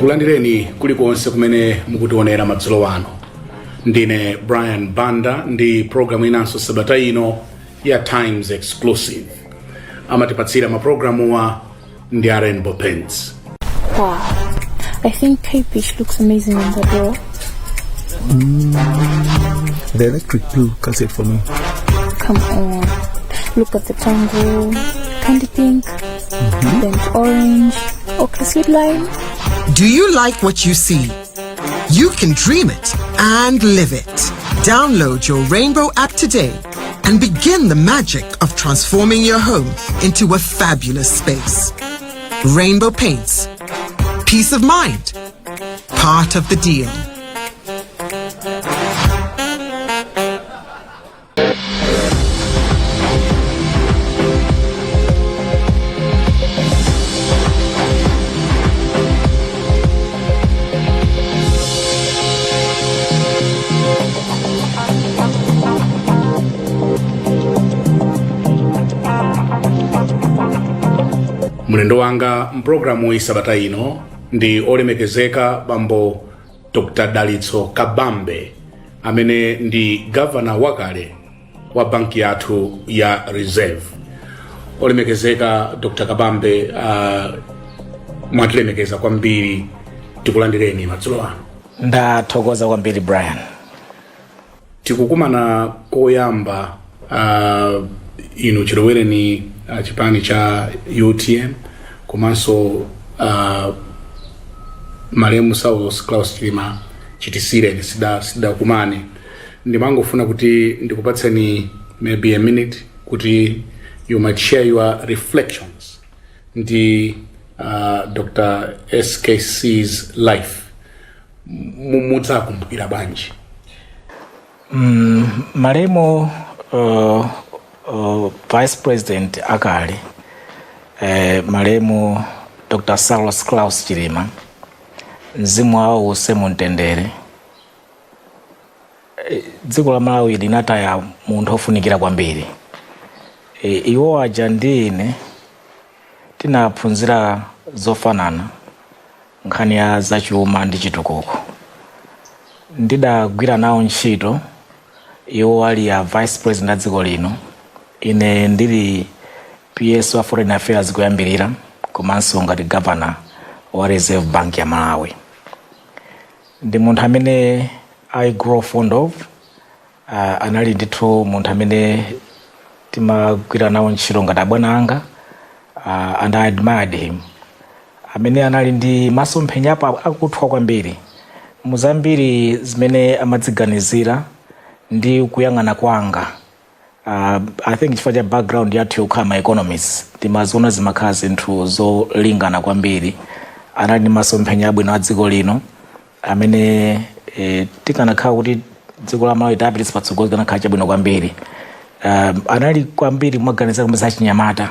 Tikulandireni kulikonse kumene mukutionera madzulo ano. Ndine Brian Banda ndi programu inanso sabata ino ya Times Exclusive. Amatipatsira maprogramuwa ndi a Rainbow Paints. Wow. I think Cape Beach looks amazing on the door. The electric blue cuts it for me. Come on. Look at the tango, candy pink, burnt orange, ochre sweet lime. Do you like what you see? You can dream it and live it. Download your Rainbow app today and begin the magic of transforming your home into a fabulous space. Rainbow Paints. Peace of mind. Part of the deal. Mlendo wanga mpulogalamu iyi sabata ino ndi olemekezeka bambo Dr Dalitso Kabambe, amene ndi gavana wakale wa banki yathu ya Reserve. Olemekezeka Dr Kabambe, mwatilemekeza kwambiri, tikulandireni madzulo ano. Ndathokoza kwambiri, Brian. Tikukumana koyamba inu chilowereni chipani cha UTM, komanso malemu Saulos Klaus Chilima chitisireni sidakumane. Ndimangofuna kuti ndikupatseni maybe a minute kuti you might share your reflections ndi Dr SKC's life. Mudzakumbukira bwanji? Malemu vice president akale, malemu Dr Saulos Klaus Chilima, mzimu wawo uuse mumtendere. Dziko la Malawi linataya munthu ofunikira kwambiri. Iwo aja ndi ine tinaphunzira zofanana, nkhani ya zachuma ndi chitukuko. Ndidagwira nawo ntchito iwo ali a vice president a dziko lino, ine ndili PS wa Foreign Affairs kuyambirira, komanso ngati governor wa Reserve Bank ya Malawi. Ndi munthu amene I grow fond of. Anali ndithu munthu amene timagwira nawo ntchito ngati abwana anga, and I admired him, amene anali ndi masomphenya akuthwa kwambiri muzambiri zimene amadziganizira ndi kuyang'ana kwanga. I think chifukwa cha background yathu yokhala ma economists, timaziona zimakhala zinthu zolingana kwambiri. Anali ndi masomphenya abwino a dziko lino amene tikanakhala kuti dziko la Malawi tapititsa patsogolo, tikanakhala chabwino kwambiri. Anali kwambiri kumaganiza kumene zachinyamata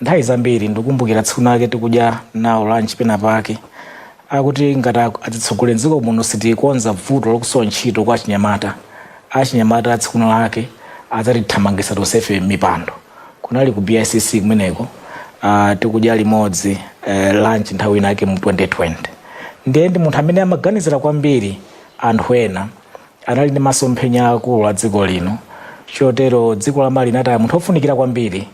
nthawi zambiri. Ndikumbukira tsiku lake tikudya nawo lunch pena pake, akuti ngati atitsogolere dziko muno sitikonza vuto lokusowa ntchito kwa achinyamata, achinyamata tsiku lake adzatithamangitsa tonsefe mipando. Kunali ku BICC kumeneko, tikudya limodzi lunch nthawi inake mu 2020. Ndiye ndi munthu amene amaganizira kwambiri anthu ena, anali ndi masomphenya akulu a dziko lino. Chotero dziko la Malawi linataya munthu ofunikira kwambiri,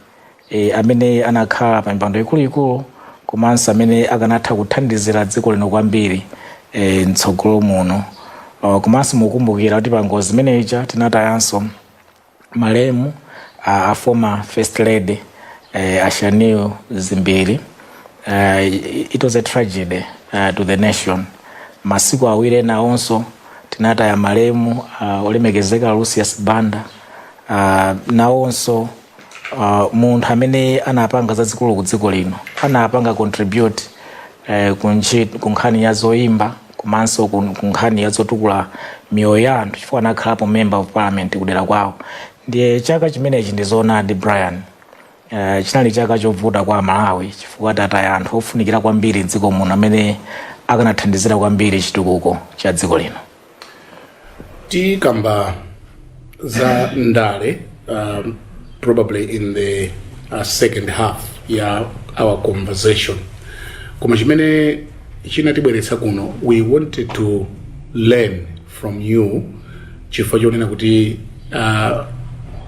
amene anakhala pa mipando ikuluikulu komanso amene akanatha kuthandizira dziko lino kwambiri mtsogolo muno. Komanso mukumbukira kuti pa ngozi imeneja tinatayanso malemu a former first lady, a Shanil Dzimbiri. It was a tragedy to the nation. Masiku 2 enawonso tinataya malemu olemekezeka Lucius Banda, nawonso munthu amene anapanga zazikulu ku dziko lino, anapanga contribute ku nkhani ya zoyimba komanso ku nkhani ya zotukula miyoyo ya anthu, chifukwa anakhalapo member of parliament kudera kwawo. Ndiye chaka chimenechi, ndi zoonadi Brian, chinali chaka chovuta kwa Malawi chifukwa tataya anthu ofunikira kwambiri mdziko muno amene akanathandizira kwambiri chitukuko cha dziko lino. Tikamba za ndale probably in the second half ya our conversation, koma chimene Chinatibweretsa kuno, we wanted to learn from you chifukwa chonena kuti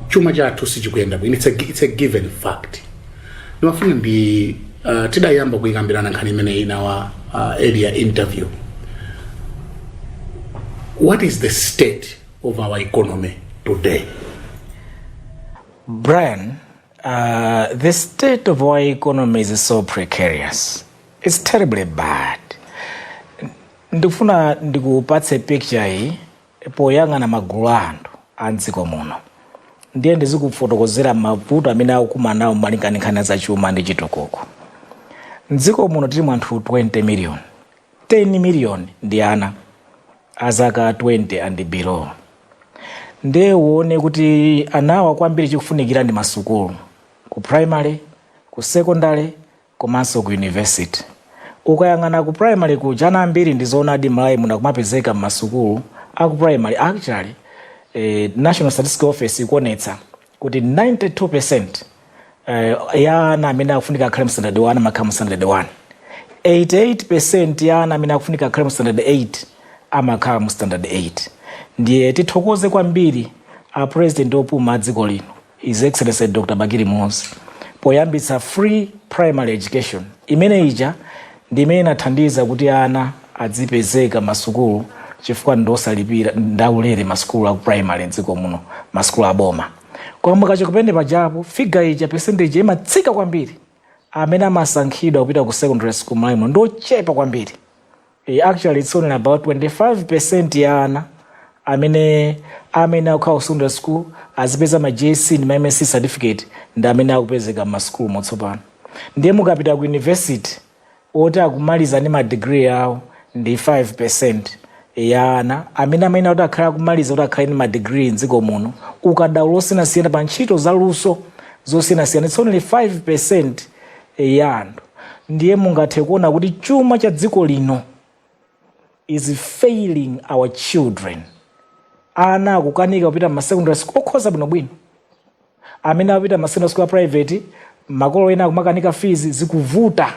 chuma chathu sichikuyenda bwino. It's a given fact. Ndimafuna ndi tidayamba kuyikambirana nkhani imeneyi in our earlier interview. What is the state of our economy today? Brian, the state of our economy is so precarious. It's terribly bad. Ndikufuna ndikupatse picture iyi poyang'ana magulu a anthu a mdziko muno, ndiye ndizikufotokozera mavuto amene akukumana nawo malinga ndi nkhani za chuma ndi chitukuko. Mdziko muno tili anthu 20 million, 10 million ndi ana azaka 20 and below. Ndiye uone kuti anawa kwambiri chikufunikira ndi masukulu, ku primary, ku secondary komanso ku university. Ukayang'ana ku primary kuja, ana ambiri, ndi zoonadi, Malawi muno kumapezeka mmasukulu aku primary. Actually, National Statistical Office ikuonetsa kuti 92% ya ana amene akufunika akhale mu standard 1 amakhala mu standard 1, 88% ya ana amene akufunika akhale mu standard 8 amakhala mu standard 8. Ndiye tithokoze kwambiri a President opuma a dziko lino, His Excellency Dr Bakili Muluzi, poyambitsa free primary education. Imene ija ndi imene inathandiza kuti ana adzipezeka masukulu chifukwa ndosalipira, ndaulere masukulu aku primary mdziko muno, masukulu aboma. Koma mukachoka pene pajapo, figure ija, percentage imatsika kwambiri. Amene amasankhidwa kupita ku secondary school Malawi muno ndochepa kwambiri. Actually, it's only about 25% ya ana amene akukhala ku secondary school azipeza ma JC ndi ma MSC certificate ndi amene akupezeka m'masukulu motsopano. Ndiye mukapita ku university, oti akumaliza ndi ma degree awo ndi 5% ya ana amene kuti akhala akumaliza kuti akhale ndi ma degree mdziko muno, ukadaulo osiyanasiyana pa ntchito zaluso zosiyanasiyana, it's only 5% ya anthu. Ndiye mungathe kuona kuti chuma cha dziko lino is failing our children. Ana akukanika kupita ma secondary school okhoza bwinobwino. Amene akupita ma secondary school a private, makolo ena akumakanika, fees zikuvuta.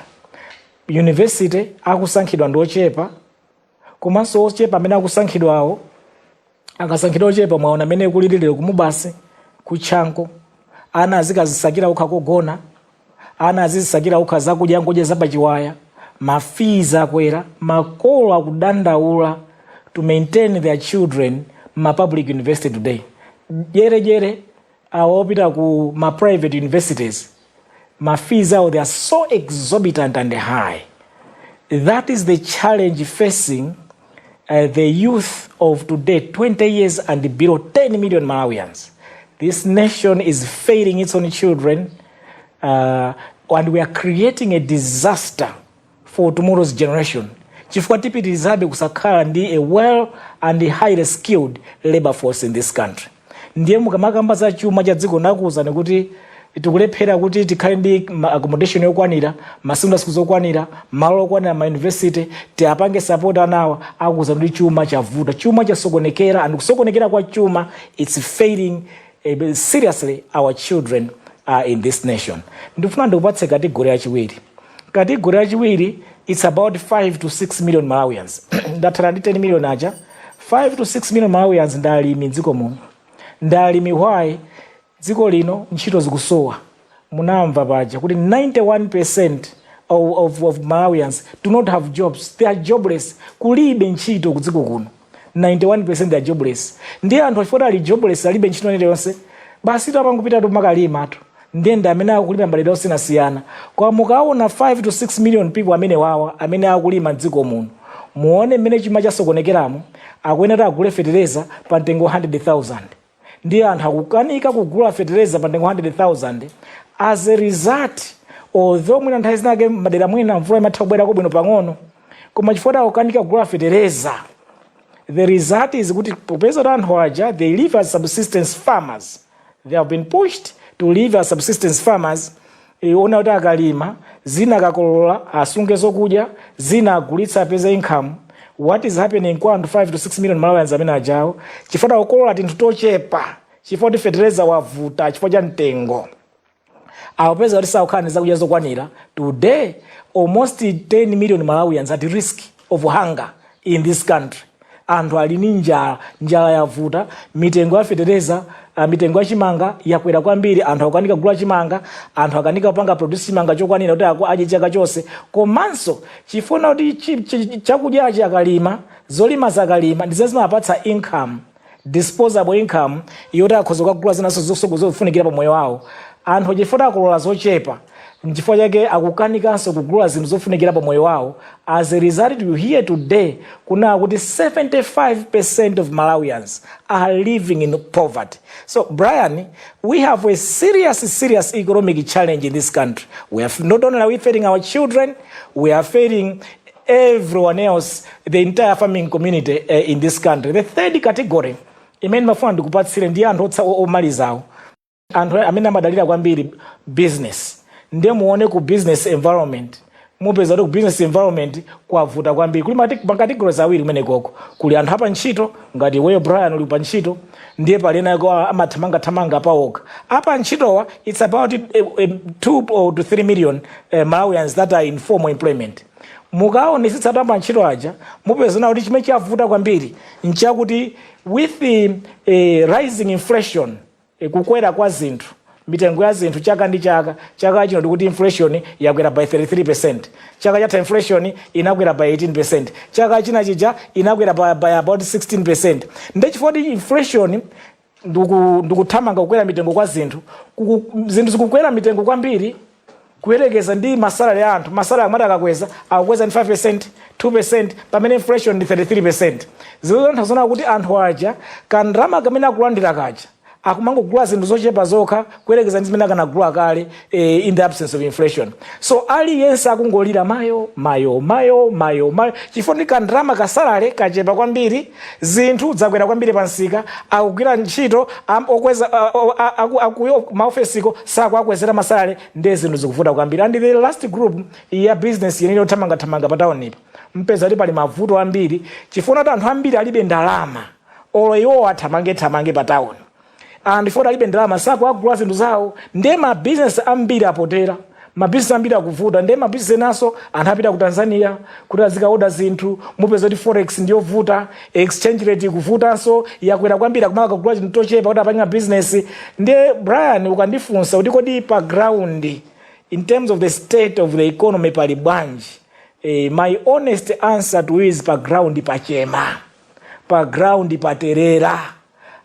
University akusankhidwa ndi ochepa, komanso ochepa amene akusankhidwawo, akasankhidwa ochepa, mwaona amene kulilire ku MUBAS, ku Chanco, ana azikazisakira okha kogona, ana azizisakira okha zakudya, ngodya zapachiwaya. Ma fees akwera, makolo akudandaula to maintain their children ma public university today. Jerejere awa opita ku ma private universities, ma fees awo, they are so exorbitant and high. That is the challenge facing the youth of today, 20 years and below, 10 million Malawians. This nation is failing its own children, and we are creating a disaster for tomorrow's generation, chifukwa tipitirizabe kusakhala ndi a well and highly skilled labor force in this country. Ndiye mukamakamba za chuma cha dziko, nakuwuzani kuti tikulephera kuti tikhale ndi accommodation yokwanira, ma secondary schools okwanira, malo okwanira, ma university tiapange support anawa, akuwuza kuti chuma chavuta, chuma chasokonekera. And kusokonekera kwa chuma, it's failing seriously our children in this nation. Ndifuna ndikupatse category yachiwiri. Category yachiwiri, it's about 5 to 6 million Malawians. Ndathala ndi 10 million aja. 5 to 6 million Malawians ndi alimi mdziko muno. Ndi alimi why? Dziko lino ntchito zikusowa. Munamva paja kuti 91% of Malawians do not have jobs. They are jobless. Kulibe ntchito kudziko kuno. 91% they are jobless. Ndiye anthu achifukwa ali jobless, alibe ntchito iliyonse, basi apangopita tumakalima tu. Ndiye ndi amene akulima madera osiyanasiyana. Koma mukaona 5 to 6 million people amene wawa amene akulima mdziko muno, muone mmene chuma chasokonekeramo. Akuyenera agule fetereza pa mtengo wa 100,000, ndiye anthu akukanika kugula fetereza pa mtengo 100,000. As a result, although mwina nthawi zinake madera mwina mvula imatha kubwerako bwino pang'ono, koma chifukwa akukanika kugula fetereza, the result is kuti popeza kuti anthu aja, they live as subsistence farmers, they have been pushed to live as subsistence farmers, ona kuti akalima zina, akakolola, asunge zokudya, zina agulitsa apeze income. What is happening kwa anthu 5 to 6 million Malawians amene ajawo, chifukwa akukolola tinthu tochepa, chifukwa kuti fetereza wavuta chifukwa cha mtengo. Akupeza kuti sakukhala ndi zakudya zokwanira. Today almost 10 million Malawians at risk of hunger in this country. Anthu ali ndi njala, njala yavuta. Mitengo ya fetereza, mitengo ya chimanga yakwera kwambiri. Anthu akukanika kugula chimanga, anthu akanika kupanga produce chimanga chokwanira kuti adye chaka chonse. Komanso chifuna kuti chakudyachi akalima, zolima zakalima ndi zimapatsa income, disposable income yoti akhoza kukagula zinaso zofunikira pa moyo wawo. Anthu chifukwa akolola zochepa, nchifukwa chake akukanikanso kugula zinthu zofunikira pa moyo wawo. As a result, you hear today kunena kuti 75% of Malawians are living in poverty. So Brian, we have a serious, serious economic challenge in this country. We are not only are we failing our children, we are failing everyone else, the entire farming community in this country. The third category imene mafuna ndikupatsire ndi anthu omalizawo, anthu amene amadalira kwambiri business. Ndiye muone ku business environment, mupeza kuti ku business environment kwavuta kwambiri. Kuli macategories awiri kumene koko. Kuli anthu apa ntchito, ngati iweyo Brian uli pa ntchito, ndiye pali ena amathamangathamanga paokha. Apa ntchitowa, it's about 2 or to 3 million Malawians that are in formal employment. Mukaonetsetsa apa ntchito aja, mupeza kuti chimene chavuta kwambiri nchakuti with the rising inflation, kukwera kwa zinthu, mitengo ya zinthu chaka ndi chaka, chaka chino ndikuti inflation yakwera by 33%, chaka chatha inflation inakwera by 18%, chaka china chija inakwera by about 16%. Ndechifukwa kuti inflation ndikuthamanga kukwera mitengo kwa zinthu, zinthu zikukwera mitengo kwambiri kuyerekeza ndi masalary a anthu. Masalary amati akakweza, akukweza ndi 5%, 2%, pamene inflation ndi 33%. Zikutanthauza kuti anthu aja kandalama kamene akulandira kaja akumangogula zinthu zochepa zokha kuyerekeza ndi zimene akanagula kale in the absence of inflation. So aliyense akungolira mayo, mayo, mayo, mayo, mayo, chifukwa ndi kandalama kasalary kachepa kwambiri, zinthu zakwera kwambiri pansika. Akugwira ntchito okweza maofesiko sakuakwezera masalary, ndiye zinthu zikuvuta kwambiri. And the last group ya business yenene yothamangathamanga pa tawunipa, mpeza kuti pali mavuto ambiri chifukwa kuti anthu ambiri alibe ndalama olo iwo athamange-thamange pa tawuni. Anthu foti alibe ndalama, sakuagula zinthu zawo, ndiye mabizinesi ambiri apotera, mabizinesi ambiri akuvuta. Ndiye mabizinesi enanso anthu apita ku Tanzania kuti azikaoda zinthu. Mupeza kuti forex ndiyovuta, exchange rate ikuvutanso, yakwera kwambiri, akumaka kugula chinthu tochepa kuti apange mabizinesi. Ndiye Brian, ukandifunsa kuti kodi pa ground, in terms of the state of the economy, pali bwanji, my honest answer to is pa ground pachema, pa ground paterera.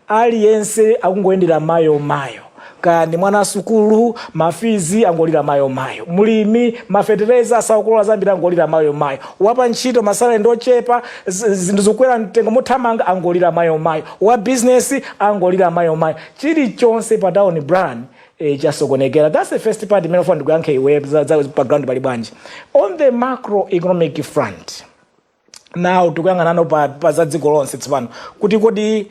Aliyense akungoyendera mayo mayo. Kaya ndi mwana sukulu, mafees, angolira mayo mayo. Mulimi, mafetereza, asakolola zambiri, angolira mayo mayo. Wapa ntchito, masalary ndochepa, zinthu zikukwera mtengo mothamanga, angolira mayo mayo. Wa business angolira mayo mayo. Chilichonse pa town, Brian, chasokonekera. That's the first part imene ofuna ndikuyankhe iwe pa ground pali bwanji. On the macroeconomic front now, tikuyang'anano pa za dziko lonse tsopano, kuti kodi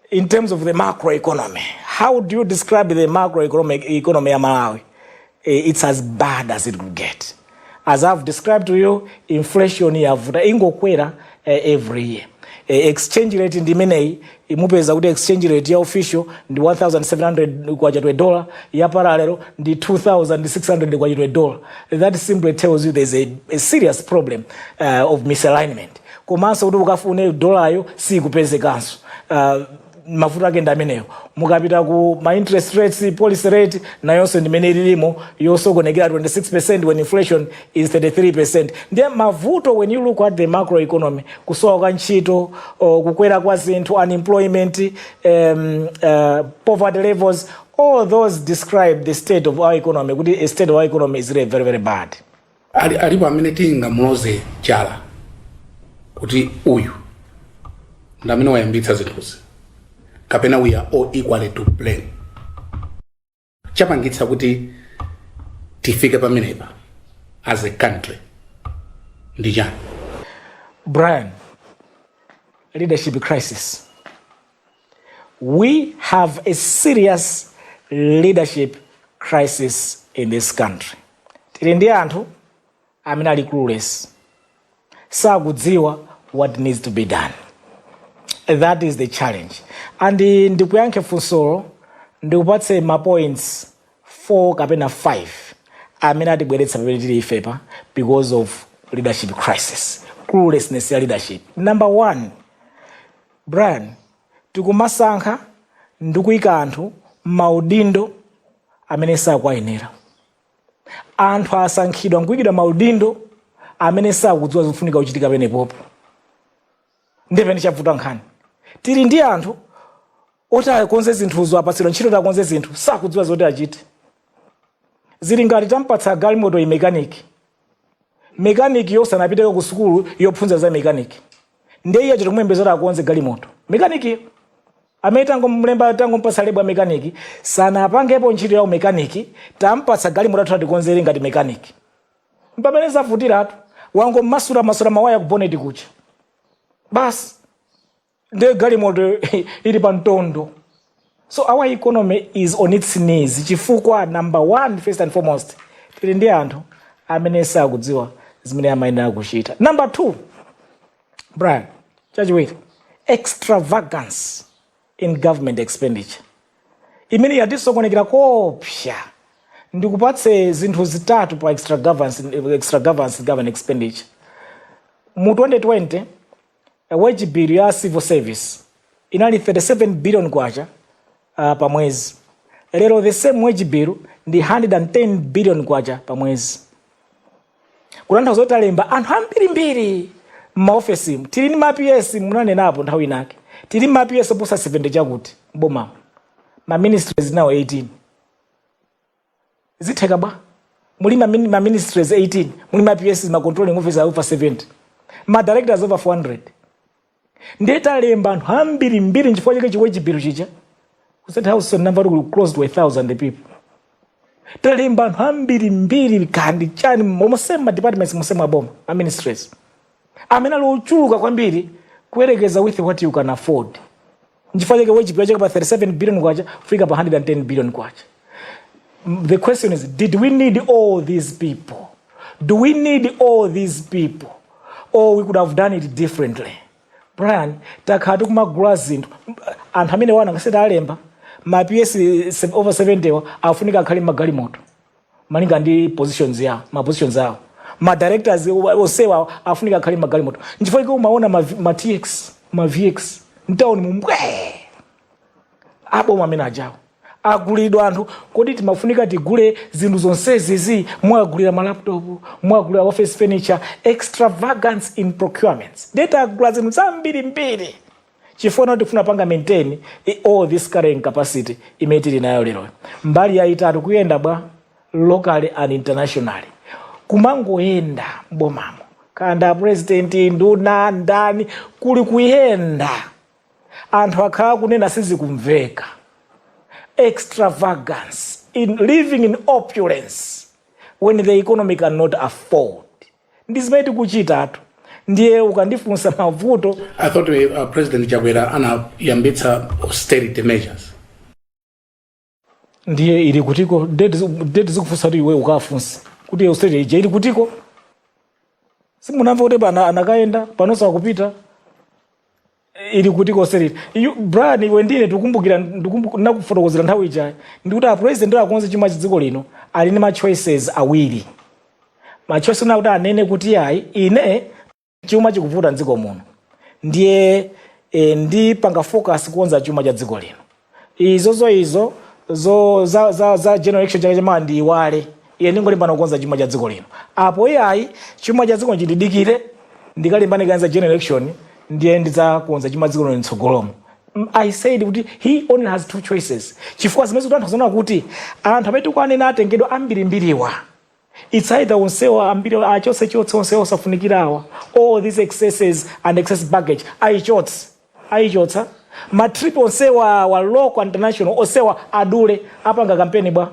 in terms of the macroeconomy, how do you describe the macroeconomic economy ya Malawi? It's as bad as it could get. As I've described to you, inflation yavuta, ingokwera every year. Exchange rate ndi imeneyi. Imupeza kuti exchange rate ya official ndi 1700 kwacha to a dollar, ya parallel ndi 2600 kwacha to a dollar. That simply tells you there's a serious problem of misalignment. Komanso kuti ukafune dolayo sikupezekanso. Mavuto ake ndi ameneyo. Mukapita ku ma interest rates, policy rate nayonso ndimene ililimo yosokonekera, 26% when inflation is 33%. Ndiye mavuto, when you look at the macro economy, kusowa kwa ntchito, kukwera kwa zinthu, unemployment, poverty levels, all those describe the state of our economy, kuti a state of our economy is really very, very bad. Alipo amene tingamuloze chala kuti uyu ndi amene wayambitsa zinthuzi, kapena we are all equally to blame? Chapangitsa kuti tifike pamenepa as a country ndi chani? Brian, leadership crisis. We have a serious leadership crisis in this country. Tili ndi anthu amene ali clueless, sakudziwa what needs to be done. That is the challenge. And ndikuyankhe funsolo, ndikupatse ma points 4 kapena 5 amene atibweretsa pamene tili ifepa because of leadership crisis, cluelessness ya leadership. Number one, Brian, tikumasankha ndi kuyika anthu maudindo amene sakuayenera. Anthu asankhidwa nkuyikidwa maudindo amene sakudziwa zofunika kuchitika penepopo. Ndepene chavuta nkhani, tili ndi anthu oti akonze zinthuzo, apatsidwa ntchito kuti akonze zinthu, sakudziwa zoti achite. Zili ngati tampatsa galimoto iyi mekaniki, mekaniki yosanapiteko ku sukulu yophunzira za mekaniki, ndiye iye achita kumuyembeza kuti akonze galimoto. Mekanikiyo amene tangomlemba, tangompatsa label ya mekaniki, sanapangepo ntchito ya umekaniki, tampatsa galimoto athu atikonzere ngati mekaniki. Mpamene zavutiratu, wangommasula masula mawaya ku boneti kucha basi, ndiye galimoto ili pa mtondo. So our economy is on its knees chifukwa, number one, first and foremost, tili ndi anthu amene sakudziwa zimene amayenera kuchita. Number two, Brian, chachiwiri, extravagance in government expenditure imene yatisokonekera kopsa. Ndikupatse zinthu zitatu pa extravagance in government expenditure. Mu 2020 wage bill ya civil service inali 37 billion kwacha pa mwezi. Lero the same wage bill ndi 110 billion kwacha pa mwezi, kutanthauza kuti talemba anthu ambirimbiri m'maofesimu. Tili ndi ma PS, munanenapo nthawi inake, tili ma PS oposa 70 chakuti mbomamo, ma ministries nawo 18. Zitheka bwa muli ma ministries 18, muli ma PS, ma controlling officer over 70, ma directors over 400? Ndiye talemba anthu ambirimbiri, nchifukwa chake chi wage bill chija ku State House number kuli close to 1000 people. Talemba anthu ambirimbiri kandi chani momosema ma departments mosema aboma, ma ministries amene ali ochuluka kwambiri kuyerekeza with what you can afford. Nchifukwa chake wage bill chake pa 37 billion kwacha kufika pa 110 billion kwacha. The question is, did we need all these people? Do we need all these people, or we could have done it differently? Brian, takhala tikumagula zinthu. Anthu amene wana ngaseti alemba ma PS over 70 wa afunika akhale magalimoto malinga ndi positions yawo, ma positions awo. Ma directors osewa afunika akhale magalimoto. Nchifukwa chake umaona ma TX, ma VX mtawuni mumbwe aboma amene ajawo agulidwa anthu. Kodi timafunika tigule zinthu zonsezizi? Mwagulira ma laptop, mwagulira office furniture. Extravagance in procurements. Ndetagula zinthu zambirimbiri chifukwa noti tifuna panga maintain all this carrying capacity imene tili nayo lero. Mbali yayitatu, kuyenda bwa locally and internationally, kumangoyenda mbomamo, kanda president, nduna, ndani, kuli kuyenda. Anthu akhala kunena sizikumveka. Extravagance in living in opulence when the economy cannot afford, ndi zimene tikuchitatu. Ndiye ukandifunsa mavuto I thought President Chakwera anayambitsa austerity measures. Ndiye ili kutiko? Date zikufunsa kuti iwe ukafunse kuti austerity ija ili kutiko. Simunamva kuti pana anakayenda, panonso akupita? Ili kutiko austerity? Brian, iwe ndine tikumbukira, nakufotokozera nthawi ija ndikuti a president akonze chuma cha dziko lino ali ndi ma choices awiri. Ma choices na kuti anene kuti, "Ayi, ine chuma chikuvuta mdziko muno, ndiye ndipanga focus kukonza chuma cha dziko lino. Izozo izo zo za general election chake chamawa ndiyiwale, iye ndingolimbana kukonza chuma cha dziko lino." Apo iyayi, chuma cha dziko chindidikire, ndikalimbane kanza general election, ndiye ndidzakonza chuma dziko lino mtsogolomo. I said kuti he only has two choices, chifukwa zimene zikutanthauza kuti anthu amene tikuanena atengedwa ambirimbiriwa, it's either onsewa ambiri achotse chotse onsewa osafunikirawa, all these excesses and excess baggage ayichotse, ayichotsa ma trip onsewa wa local and international, onsewa adule, apanga kampeni bwa?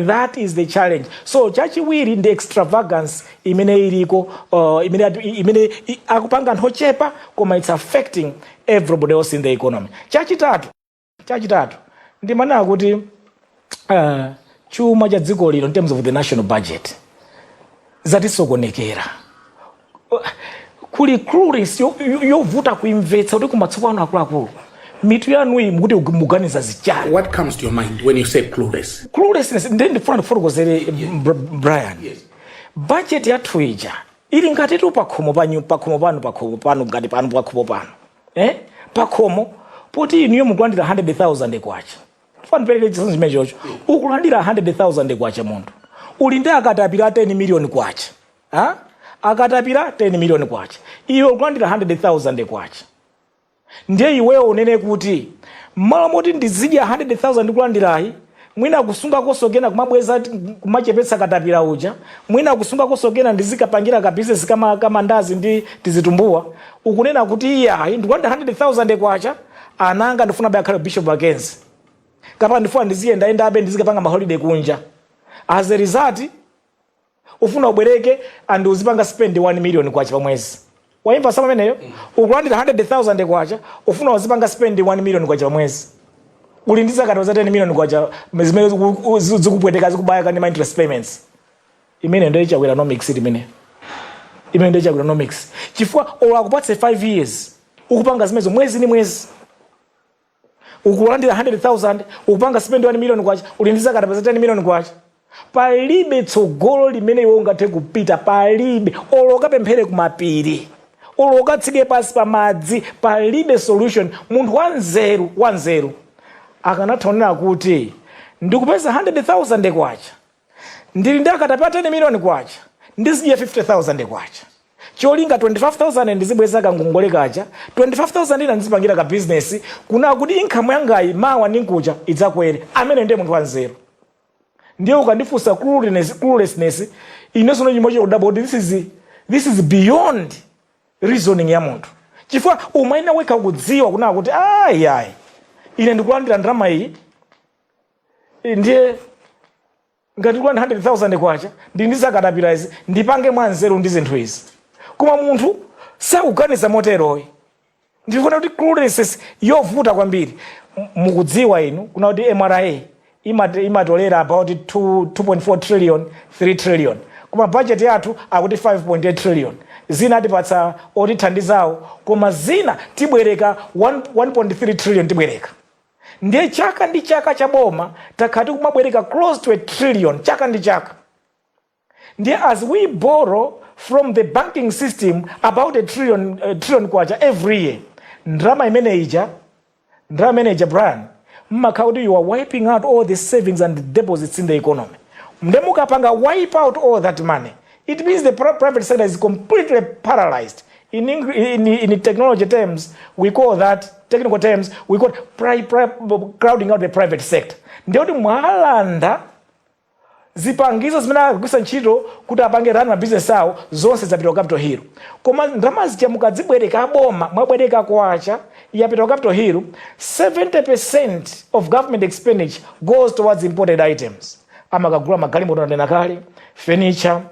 That is the challenge. So chachiwiri ndi extravagance imene iliko, imene akupanga anthu ochepa, koma it's affecting everybody else in the economy. Chachitatu ndimanena kuti chuma cha dziko lino in terms of the national budget zatisokonekera. Kuli clueless yovuta kuimvetsa kuti kumatsopano akuluakulu Mitu yanuyi mukuti muganiza zichani? What comes to your mind when you say clueless? Cluelessness, ndiye ndifuna ndifotokozere, Brian. Budget yathu ija ili ngati tu pakhomo panyu, pakhomo panu, pakhomo panu, ngati panu pakhomo panu, eh? Pakhomo poti inuyo mukulandira 100,000 kwacha. Funa ndipereke chitsanzo chimene chocho. Ukulandira 100,000 kwacha munthu, uli ndi akatapira 10 million kwacha, ha? Akatapira 10 million kwacha, iwe ukulandira 100,000 kwacha. Ndiye iweyo unene kuti mmalo moti ndizidya 100,000 ndikulandirayi, mwina kusunga kosokena, kumabweza, kumachepetsa katapira uja, mwina kusunga kosokena, ndizikapangira ka business kama kamandazi ndi tizitumbuwa, ukunena kuti iyayi, ndikulandira 100,000 kwacha, ananga ndifuna abe akhale Bishop Mackenzie, kapena ndifuna ndiziyendayenda, ndizikapanga ma holiday kunja. As a result, ufuna ubwereke and uzipanga spend 1 million kwacha pa mwezi. Waimva sama ameneyo? Ukulandira 100,000 kwacha, ufuna uzipanga spend 1 million kwacha pa mwezi, uli ndi zakatapira za 10 million kwacha zimene zikupweteka, zikubaya ndi ma interest payments. Imene ndiyo Chakweranomics. Imene ndiyo Chakweranomics, chifukwa olo akupatse 5 years, ukupanga zimenezo mwezi ni mwezi. Ukulandira 100,000, ukupanga spend 1 million kwacha, uli ndi zakatapira za 10 million kwacha. Palibe tsogolo limene iwe ungathe kupita, palibe. Olo ukapemphere kumapiri, olo ukatsike pansi pa madzi, palibe solution. Munthu wanzeru, wanzeru akanatha kunena kuti ndikupeza 100,000 kwacha, ndili ndi akatapira 10 million kwacha, ndizidya 50,000 kwacha, cholinga 25,000 ndizibweza kangongole kaja, 25,000 ina ndizipangira ka business kuna kuti income yangayi mawa ndi nkucha idzakwere. Amene ndiye munthu wanzeru. Ndiye ukandifunsa cluelessness, inenso chimwe chokudabwa kuti this is beyond reasoning ya munthu, chifukwa umayenera wekha kudziwa kunaa kuti ayi, ayi, ine ndikulandira ndalama iyi, ndiye ngati kulandira 100,000 kwacha, ndili ndi zakatapira izi, ndipange mwanzeru ndi zinthu izi. Koma munthu sakuganiza moteroyi. Ndikuona kuti cluelessness yovuta kwambiri. Mukudziwa inu kuna kuti MRA imatolera about 2 2.4 trillion, 3 trillion, koma budget yathu akuti 5.8 trillion. Zina atipatsa otithandizawo, koma zina tibwereka 1 1.3 trillion tibwereka. Ndiye chaka ndi chaka cha boma takhala tikumabwereka close to a trillion chaka ndi chaka. Ndiye as we borrow from the banking system about a trillion kwacha every year, ndalama imene ija, ndalama imene ija, Brian, mmakhala kuti you are wiping out all the savings and deposits in the economy. Nde mukapanga wipe out all that money, it means the private sector is completely paralyzed. In technology terms we call that, technical terms we call crowding out the private sector. Ndiye kuti mwalanda zipangizo zimene akugwiritsa ntchito kuti apange run mabizinesi awo, zonse zapita ku Capital Hill. Koma ndalama zija mukadzibwereka aboma, mwabwereka kwacha, yapita ku Capital Hill, 70% of government expenditure goes towards imported items. Amakagula magalimoto, nanena kale, furniture,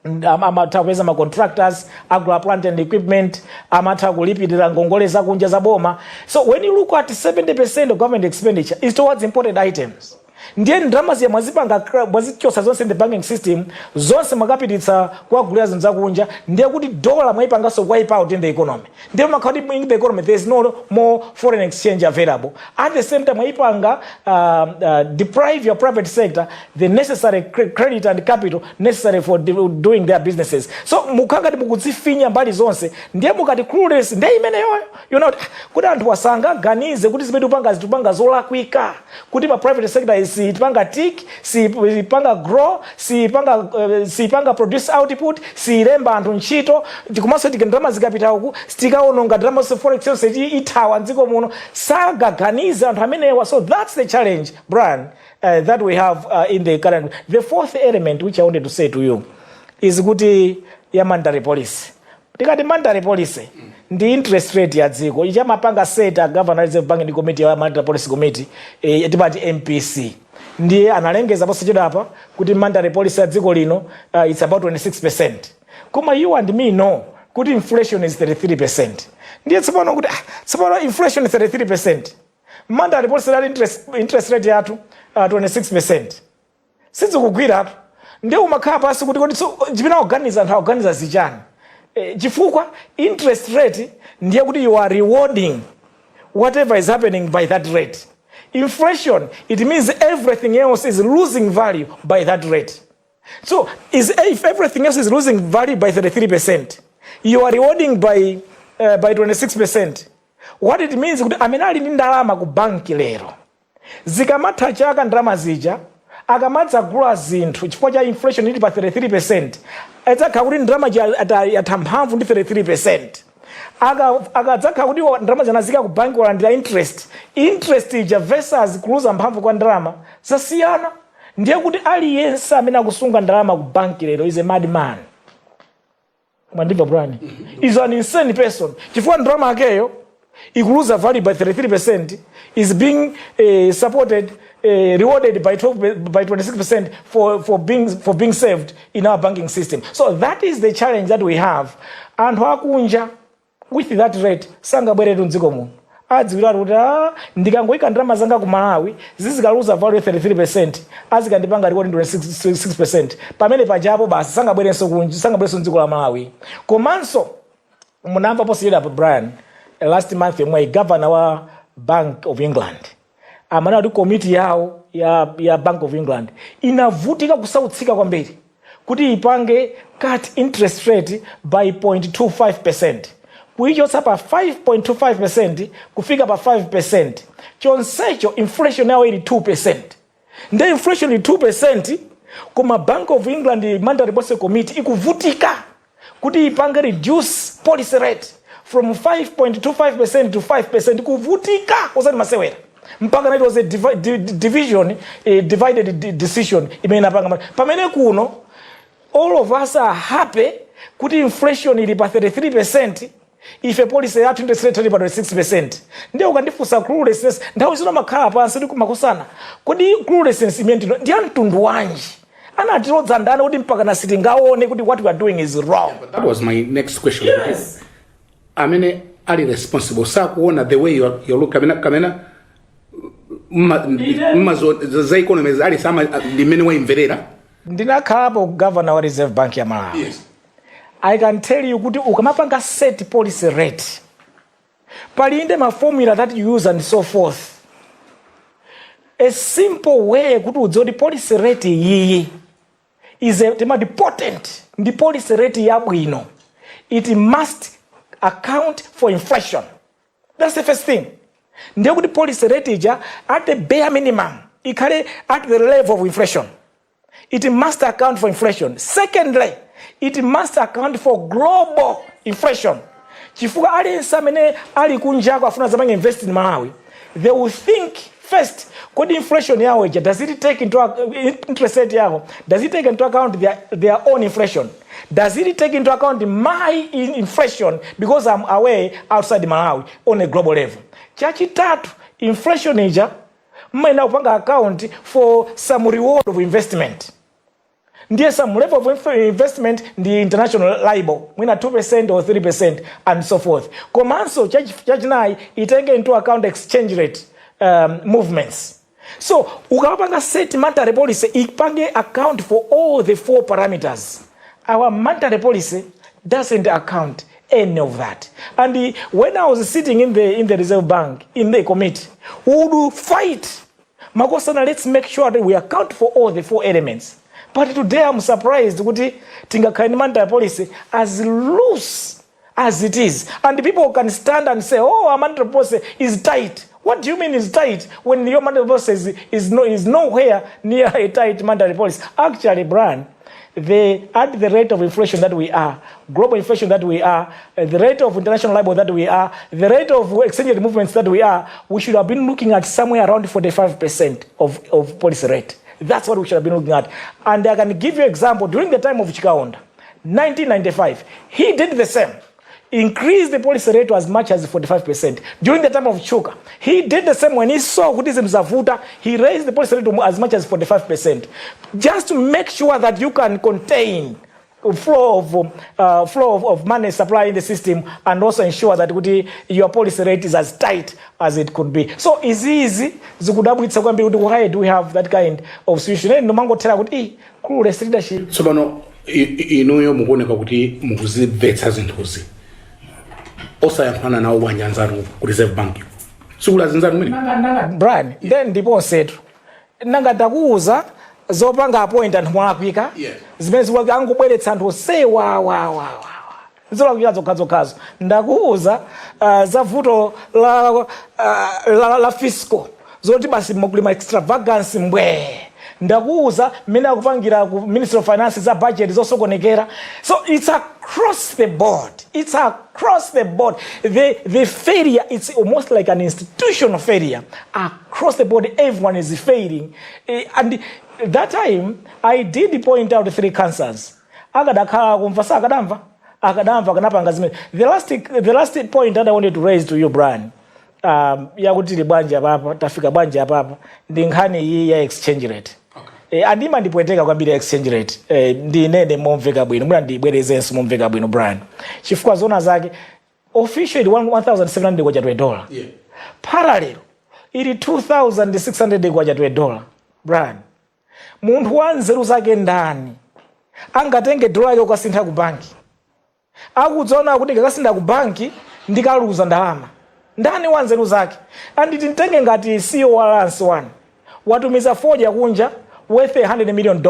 amatha kupeza ma contractors, agula plant and equipment, amatha kulipirira ngongole zakunja za boma. So when you look at 70% of government expenditure is towards imported items, ndiye ndalama ziya mwazipanga, mwazichosa zonse in the banking system, zonse mwakapititsa kuwagulira zinthu zakunja. Ndiye kuti dollar mwayipanganso wipe out in the economy. Ndiye makhala kuti in the economy there is no more foreign exchange available. At the same time, mwayipanga deprive your private sector the necessary credit and capital necessary for doing their businesses. So mukhala ngati mukudzifinya mbali zonse. Ndiye mukati clueless, ndiye imeneyoyo kuti anthu asangaganize kuti zimene tikupanga zitupanga zolakwika, kuti ma private sector sipanga tick, sipanga grow, sipanga produce output, silemba anthu ntchito. Komanso tika ndalama zikapita uku, sitikaononga ndalama zonse, forex yonse ithawa mdziko muno. Sagaganize anthu amenewa. So that's the challenge, Brian, that we have in the current. The fourth element which I wanted to say to you is kuti ya monetary policy. Tikati monetary policy, ndi interest rate ya dziko ichamapanga set a governor Reserve Bank ndi committee ya Monetary Policy Committee, timati MPC. Ndiye analengeza posachedwapa kuti monetary policy ya dziko lino it's about 26%, koma you and me know kuti inflation is 33%. Ndiye tsopano kuti tsopano inflation 33%, monetary policy rate, interest rate yathu 26%, sizikugwiratu. Ndiye umakhala pasi kuti kodi chimene akuganiza anthu, akuganiza zichani? Chifukwa interest rate ndiye kuti you are rewarding whatever is happening by that rate. Inflation, it means everything else is losing value by that rate. So is if everything else is losing value by 33%, you are rewarding by 26%. What it means kuti amene ali ndi ndalama ku banki lero, zikamatha chaka ndalama zija akamadzagula zinthu, chifukwa cha inflation ili pa 33%, adzakhala kuti ndalama yatha mphamvu ndi 33%. Akadzakhala kuti ndalama zanazika ku banki, walandira interest, interest ija versus kuluza mphamvu kwa ndalama zasiyana. Ndiye kuti aliyense amene akusunga ndalama ku banki lero is a madman. Mwandimva, Brian? Is an insane person, chifukwa ndalama yakeyo ikuluza value by 33%, is being supported, rewarded by 12, by 26% for being saved in our banking system. So that is the challenge that we have. Anthu akunja with that rate sangabweretu mdziko muno. Adziwiratu kuti, ah, ndikangoyika ndalama zanga ku Malawi zizikaluza value 33%, azikandipanga reward 26%. Pamene pajapo basi sangabwerenso kunja, sangabwerenso mdziko la Malawi. Komanso munamva posiyera, Brian, last month yomwe governor wa Bank of England amanena kuti komiti yawo ya Bank of England inavutika, kusautsika kwambiri kuti ipange cut interest rate by 0.25%, kuichotsa pa 5.25% kufika pa 5%. Chonsecho inflation yawo ili 2%. Nde inflation ili 2%, koma Bank of England Monetary Policy Committee ikuvutika kuti ipange reduce policy rate from 5.25% to 5%, kuvutika osati masewera. Mpaka it was a division, a divided decision imene inapanga. Pamene kuno all of us are happy kuti inflation ili pa 33%, ife policy yathu interest rate ili pa 26%. Ndiye ukandifunsa cluelessness, nthawi zino makhala pansi ndi kumakusana, kodi cluelessness imene ndino ndi ya mtundu wanji? Anatilodza ndani kuti mpaka na sitingaone kuti what we are doing is wrong? That was my next question. Yes. Amene ali responsible sakuona the way you look kamena za economy ali sama ndimene waimverera. Ndinakhalapo governor wa Reserve Bank ya Malawi. I can tell you kuti ukamapanga set policy rate, palinde ma formula that you use and so forth. A simple way kuti udziwe kuti policy rate iyi is a, timati potent, ndi policy rate yabwino, it must account for inflation. That's the first thing. Ndiye kuti policy rate ija at the bare minimum ikhale at the level of inflation. It must account for inflation. Secondly, it must account for global inflation, chifukwa aliyense amene ali kunjako afuna zapange invest in Malawi, they will think first, kodi inflation yawo ija, does it take into interest rate yawo, does it take into account their own inflation? Does it take into account my inflation because I'm away outside Malawi on a global level? Chachitatu, inflation ija mmayenera kupanga account for some reward of investment. Ndiye some level of investment ndi international LIBOR, mwina 2% or 3% and so forth. Komanso chachinayi, itenge into account exchange rate movements. So ukapanga set monetary policy, ipange account for all the four parameters. Our monetary policy doesn't account any of that. And when I was sitting in the Reserve Bank in the committee, we would fight, makosana, let's make sure that we account for all the four elements. But today I'm surprised kuti tingakhale ndi monetary policy as loose as it is, and people can stand and say, "Oh, our monetary policy is tight." What do you mean is tight when your monetary policy is nowhere near a tight monetary policy? Actually, Brian, the at the rate of inflation that we are, global inflation that we are, the rate of international LIBOR that we are, the rate of exchange rate movements that we are, we should have been looking at somewhere around 45% of policy rate. That's what we should have been looking at. And I can give you example. During the time of Chikaonda, 1995, he did the same, increased the policy rate to as much as 45%. During the time of Chuka, he did the same. When he saw kuti zinthu zavuta, he raised the policy rate to as much as 45%, just to make sure that you can contain flow of money supply in the system and also ensure that kuti your policy rate is as tight as it could be. So izizi zikudabwitsa kwambiri kuti why do we have that kind of situation? Ene ndimangothera kuti clueless leadership. Tsopano inuyo mukuoneka kuti mukuzimvetsa zinthuzi. Osayankhulana nawo bwanji anzanu ku Reserve Bank? Sikula zinzanu mene. Nanga Brian, then ndiponsetu nanga ndakuuza zopanga appoint anthu molakwika zimene zikuti angobweretsa anthu osewawawawa zolakwika zokhazokhazo. Ndakuuza za vuto la fiscal, zoti basi kuli ma extravagance mbwe. Ndakuuza mmene akupangira ku Ministry of Finance za budget zosokonekera. So it's across the board, it's across the board, the failure. It's almost like an institutional failure across the board. Everyone is failing. And that time I did point out three cancers. Akadakhala kumva, sakadamva. Akadamva akanapanga zimene. The last point that I wanted to raise to you, Brian, yakuti tili bwanji apapa, tafika bwanji apapa, ndi nkhani iyi ya exchange rate. Andima ndipweteka kwambiri exchange rate. Ndinene momveka bwino, mwina ndibwerezenso momveka bwino, Brian, chifukwa zona zake officially 1700 kwacha to a dollar, parallel ili 2600 kwacha to a dollar. Brian, munthu wa nzeru zake ndani angatenge dola yake ukasintha ku banki akudziona kuti kakasintha ku banki ndikaluza ndalama? Ndani wa nzeru zake? Anditi mtenge ngati CEO wa Alliance One watumiza fodya kunja worth $100 million,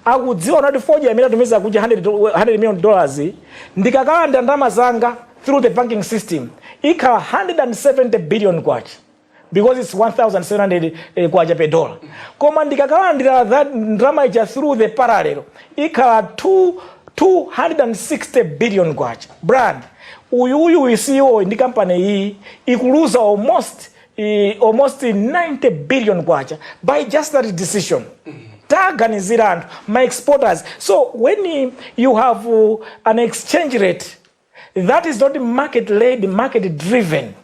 akudziwa kuti fodya imene atumiza kunja $100 million, ndikakalanda ndalama zanga through the banking system ikhala 170 billion kwacha because it's 1700 kwacha per dollar, koma ndikakalandira that ndalama ija through the parallel ikhala 260 billion kwacha. Brian, uyuyu CEO ndi kampani iyi ikuluza almost 90 billion kwacha by just that decision. Taganizira anthu, ma exporters. So when you have an exchange rate that is not market led, market driven,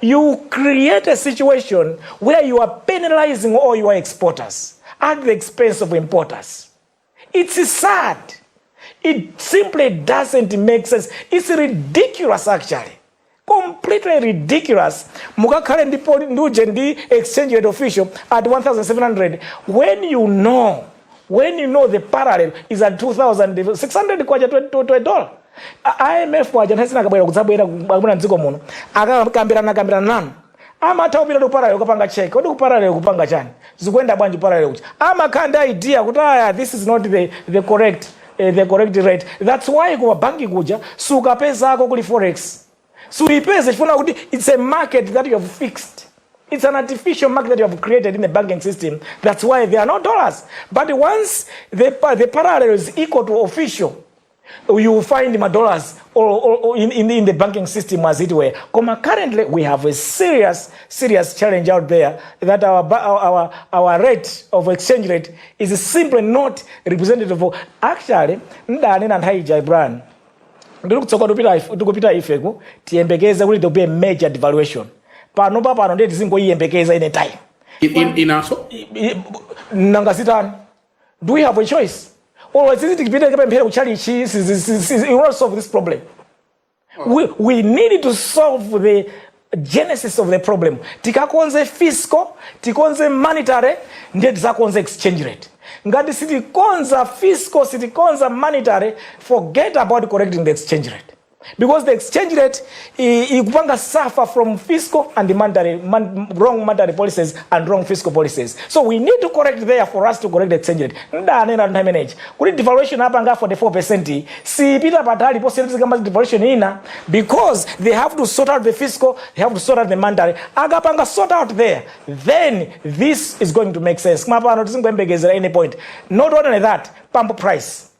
you create a situation where you are penalizing all your exporters at the expense of importers. It's sad. It simply doesn't make sense. It's ridiculous, actually, completely ridiculous. Mukakhale ndi nduje ndi exchange rate official at 1700 when you know the parallel is at 2600 kwacha to a dollar. IMF aja nthawi zina akabwera kudzabwera kubwera mdziko muno, akakambirana kambirana nanu, amatha kupita ku parallel kupanga check kodi ku parallel kupanga chani, zikuyenda bwanji parallel kucha. Amakhala ndi idea kuti aya, this is not the correct rate. That's why kuma banki kuja sukapezako kuli forex, suipeze chifuna kuti it's a market that you have fixed. It's an artificial market that you have created in the banking system. That's why there are no dollars. But once the parallel is equal to official, you will find my dollars or in the banking system, as it were. Koma currently we have a serious, serious challenge out there that our rate of exchange rate is simply not representative of actually. Ndanena nthawi ija, Brian, ndiri kutsoka tikupita ifeku, tiyembekeze kuti there will be a major devaluation pano pa pano, ndiye tizingoyiyembekeza anytime. Inaso Nanga zitani? Do we have a choice? Or sisi tikipita tikapemphera kuchalichi, it won't solve this problem. We need to solve the genesis of the problem. Tikakonze fiscal, tikonze monetary, ndiye tizakonze exchange rate. Ngati sitikonza fiscal, sitikonza monetary, forget about correcting the exchange rate, because the exchange rate ikupanga suffer from fiscal and monetary, wrong monetary policies and wrong fiscal policies. So we need to correct there for us to correct the exchange rate. Ndanena nthawi imeneyi kuti devaluation apanga 44% sipita patali posiyana devaluation ina, because they have to sort out the fiscal, they have to sort out the monetary. Akapanga sort out there, then this is going to make sense. Koma pano tizingoyembekezera any point. Not only that, pump price.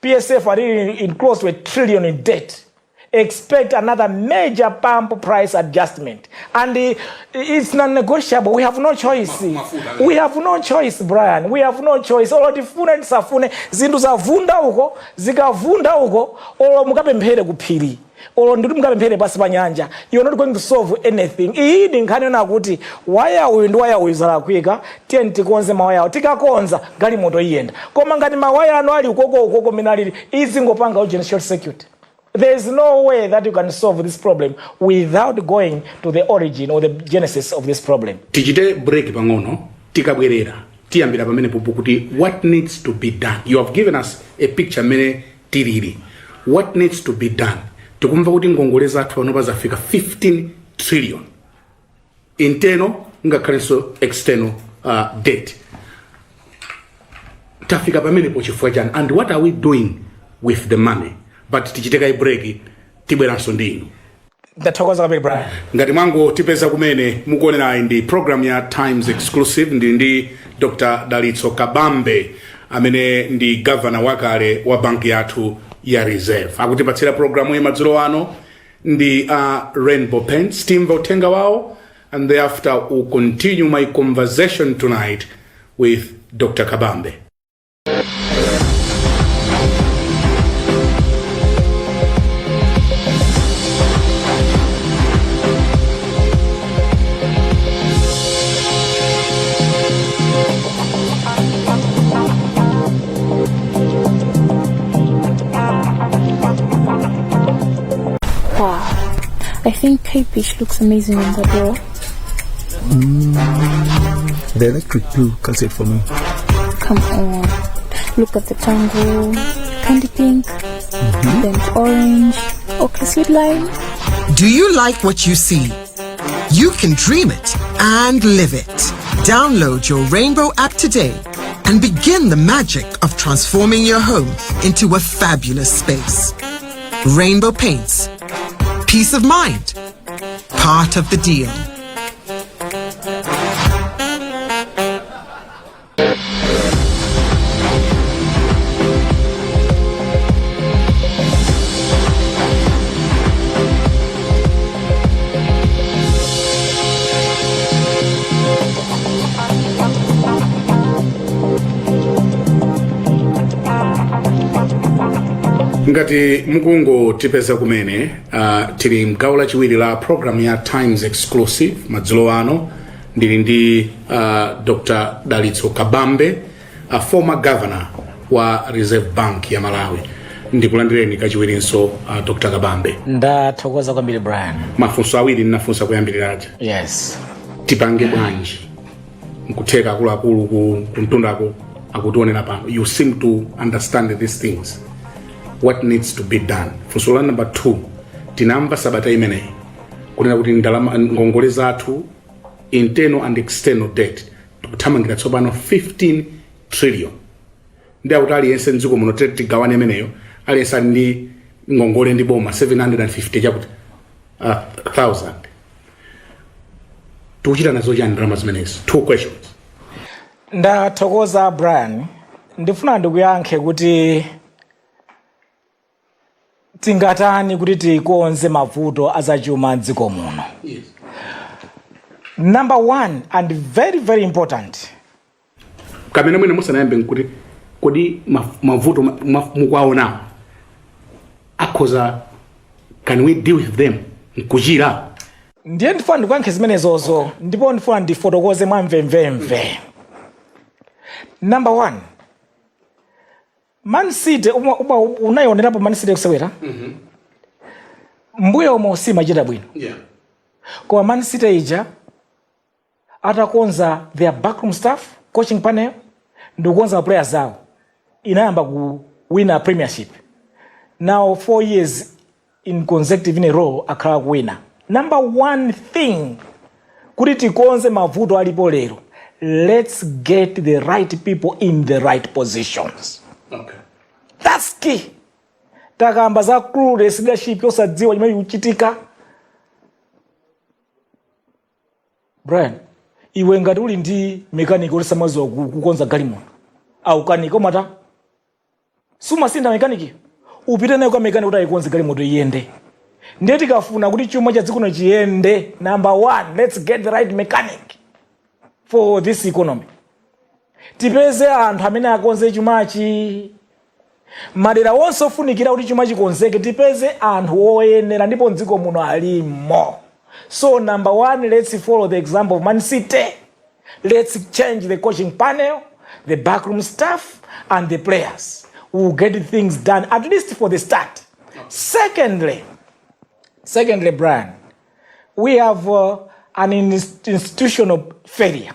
PSF are really in close to a trillion in debt. Expect another major pump price adjustment. And it's non-negotiable. We have no choice. Mafuta. We have no choice, Brian. We have no choice. Olo tifune tisafune, zinthu zavunda uko, zikavunda uko, olo mukapemphere kuphiri, olo ndikuti mukapemphere pasi pa nyanja, you're not going to solve anything. Iyi ndi nkhani yona kuti waya uyu ndi waya uyu zalakwika, tiye tikonze mawaya awo. Tikakonza, galimoto iyenda. Koma ngati mawaya anu ali ukoko ukoko mene alili, izingopanga urgent short circuit. There is no way that you can solve this problem without going to the origin or the genesis of this problem. Tichite break pang'ono. Tikabwerera tiyambira pamene popo kuti what needs to be done. You have given us a picture mmene tilili. What needs to be done? Tikumva kuti ngongole zathu panopa zafika 15 trillion. Internal ngakhalenso external debt. Tafika pamenepo chifukwa chani, and what are we doing with the money? But tichite kaye break, tibweranso ndi inu. Ndathokoza kwambiri, Brian. Ngati mwangotipeza kumene, mukuonerayi ndi program ya Times Exclusive. Ndili ndi Dr Dalitso Kabambe amene ndi gavana wakale wa banki yathu ya Reserve. Akutipatsira programu iyi madzulo ano ndi a Rainbow Paints. Timva uthenga wawo and thereafter we'll continue my conversation tonight with Dr Kabambe. Wow. I think Cape Beach looks amazing on the door. The electric blue cuts it for me. Come on. Look at the tango. Candy pink. Burnt orange. Okay, sweet lime. Do you like what you see? You can dream it and live it. Download your Rainbow app today and begin the magic of transforming your home into a fabulous space. Rainbow Paints. Peace of mind. Part of the deal. Ngati mukungotipeza kumene, tili mgawo lachiwiri la program ya Times Exclusive. Madzulo ano ndili ndi Dr Dalitso Kabambe, a former governor wa Reserve Bank ya Malawi. Ndikulandireni kachiwirinso, Dr Kabambe. Ndathokoza kwambiri, Brian. Mafunso awiri ndinafunsa kuyambiriraja. Yes. Tipange bwanji? Nkutheka akuluakulu kumtundako akutionera pano. You seem to understand these things. What needs to be done? Funso la number 2, tinamva sabata imeneyi kunena kuti ndalama, ngongole zathu, internal and external debt, tikuthamangira tsopano 15 trillion. Ndi akuti aliyense mdziko muno, tigawane imeneyo, aliyense ali ndi ngongole ndi boma 750 chakuti thousand. Tikuchita nazo chani ndalama zimenezi? Two questions. Ndathokoza, Brian. Ndifuna ndikuyankhe kuti tingatani kuti tikonze mavuto azachuma mdziko muno. Number one and very very important, Kamene mwina musanayambe, nkuti kodi mavuto mukuwaonawo akhoza, can we deal with them nkuchira? Ndiye ndifuna ndikuyankhe zimenezozo, ndipo ndifuna ndifotokoze mwamvemvemve. Number one, Man City, unayionerapo Man City kusewera mbuyo umo? Simachita bwino, koma Man City ija atakonza their backroom staff, coaching panel ndikukonza ma players awo, inayamba kuwina Premiership. Now 4 years in consecutive, in a row, akhala kuwina. Number one thing kuti tikonze mavuto alipo lero, let's get the right people in the right positions. That's key. Takamba za clueless leadership, yosadziwa chimene chikuchitika. Brian, iwe ngati uli ndi mechanic oti samadziwa kukonza galimoto, aukanika, umata sumasintha mechanic, upite naye kwa mechanic kuti ayikonze galimoto iyende. Ndiye tikafuna kuti chuma cha dziko chiyende, number one, let's get the right mechanic for this economy. Tipeze anthu amene akonze chumachi madera onse ofunikira kuti chuma chikonzeke. Tipeze anthu oyenera, ndipo mdziko muno alimo. So number one, let's follow the example of Man City. Let's change the coaching panel, the backroom staff and the players. We'll get things done, at least for the start. Secondly, Brian, we have an institutional failure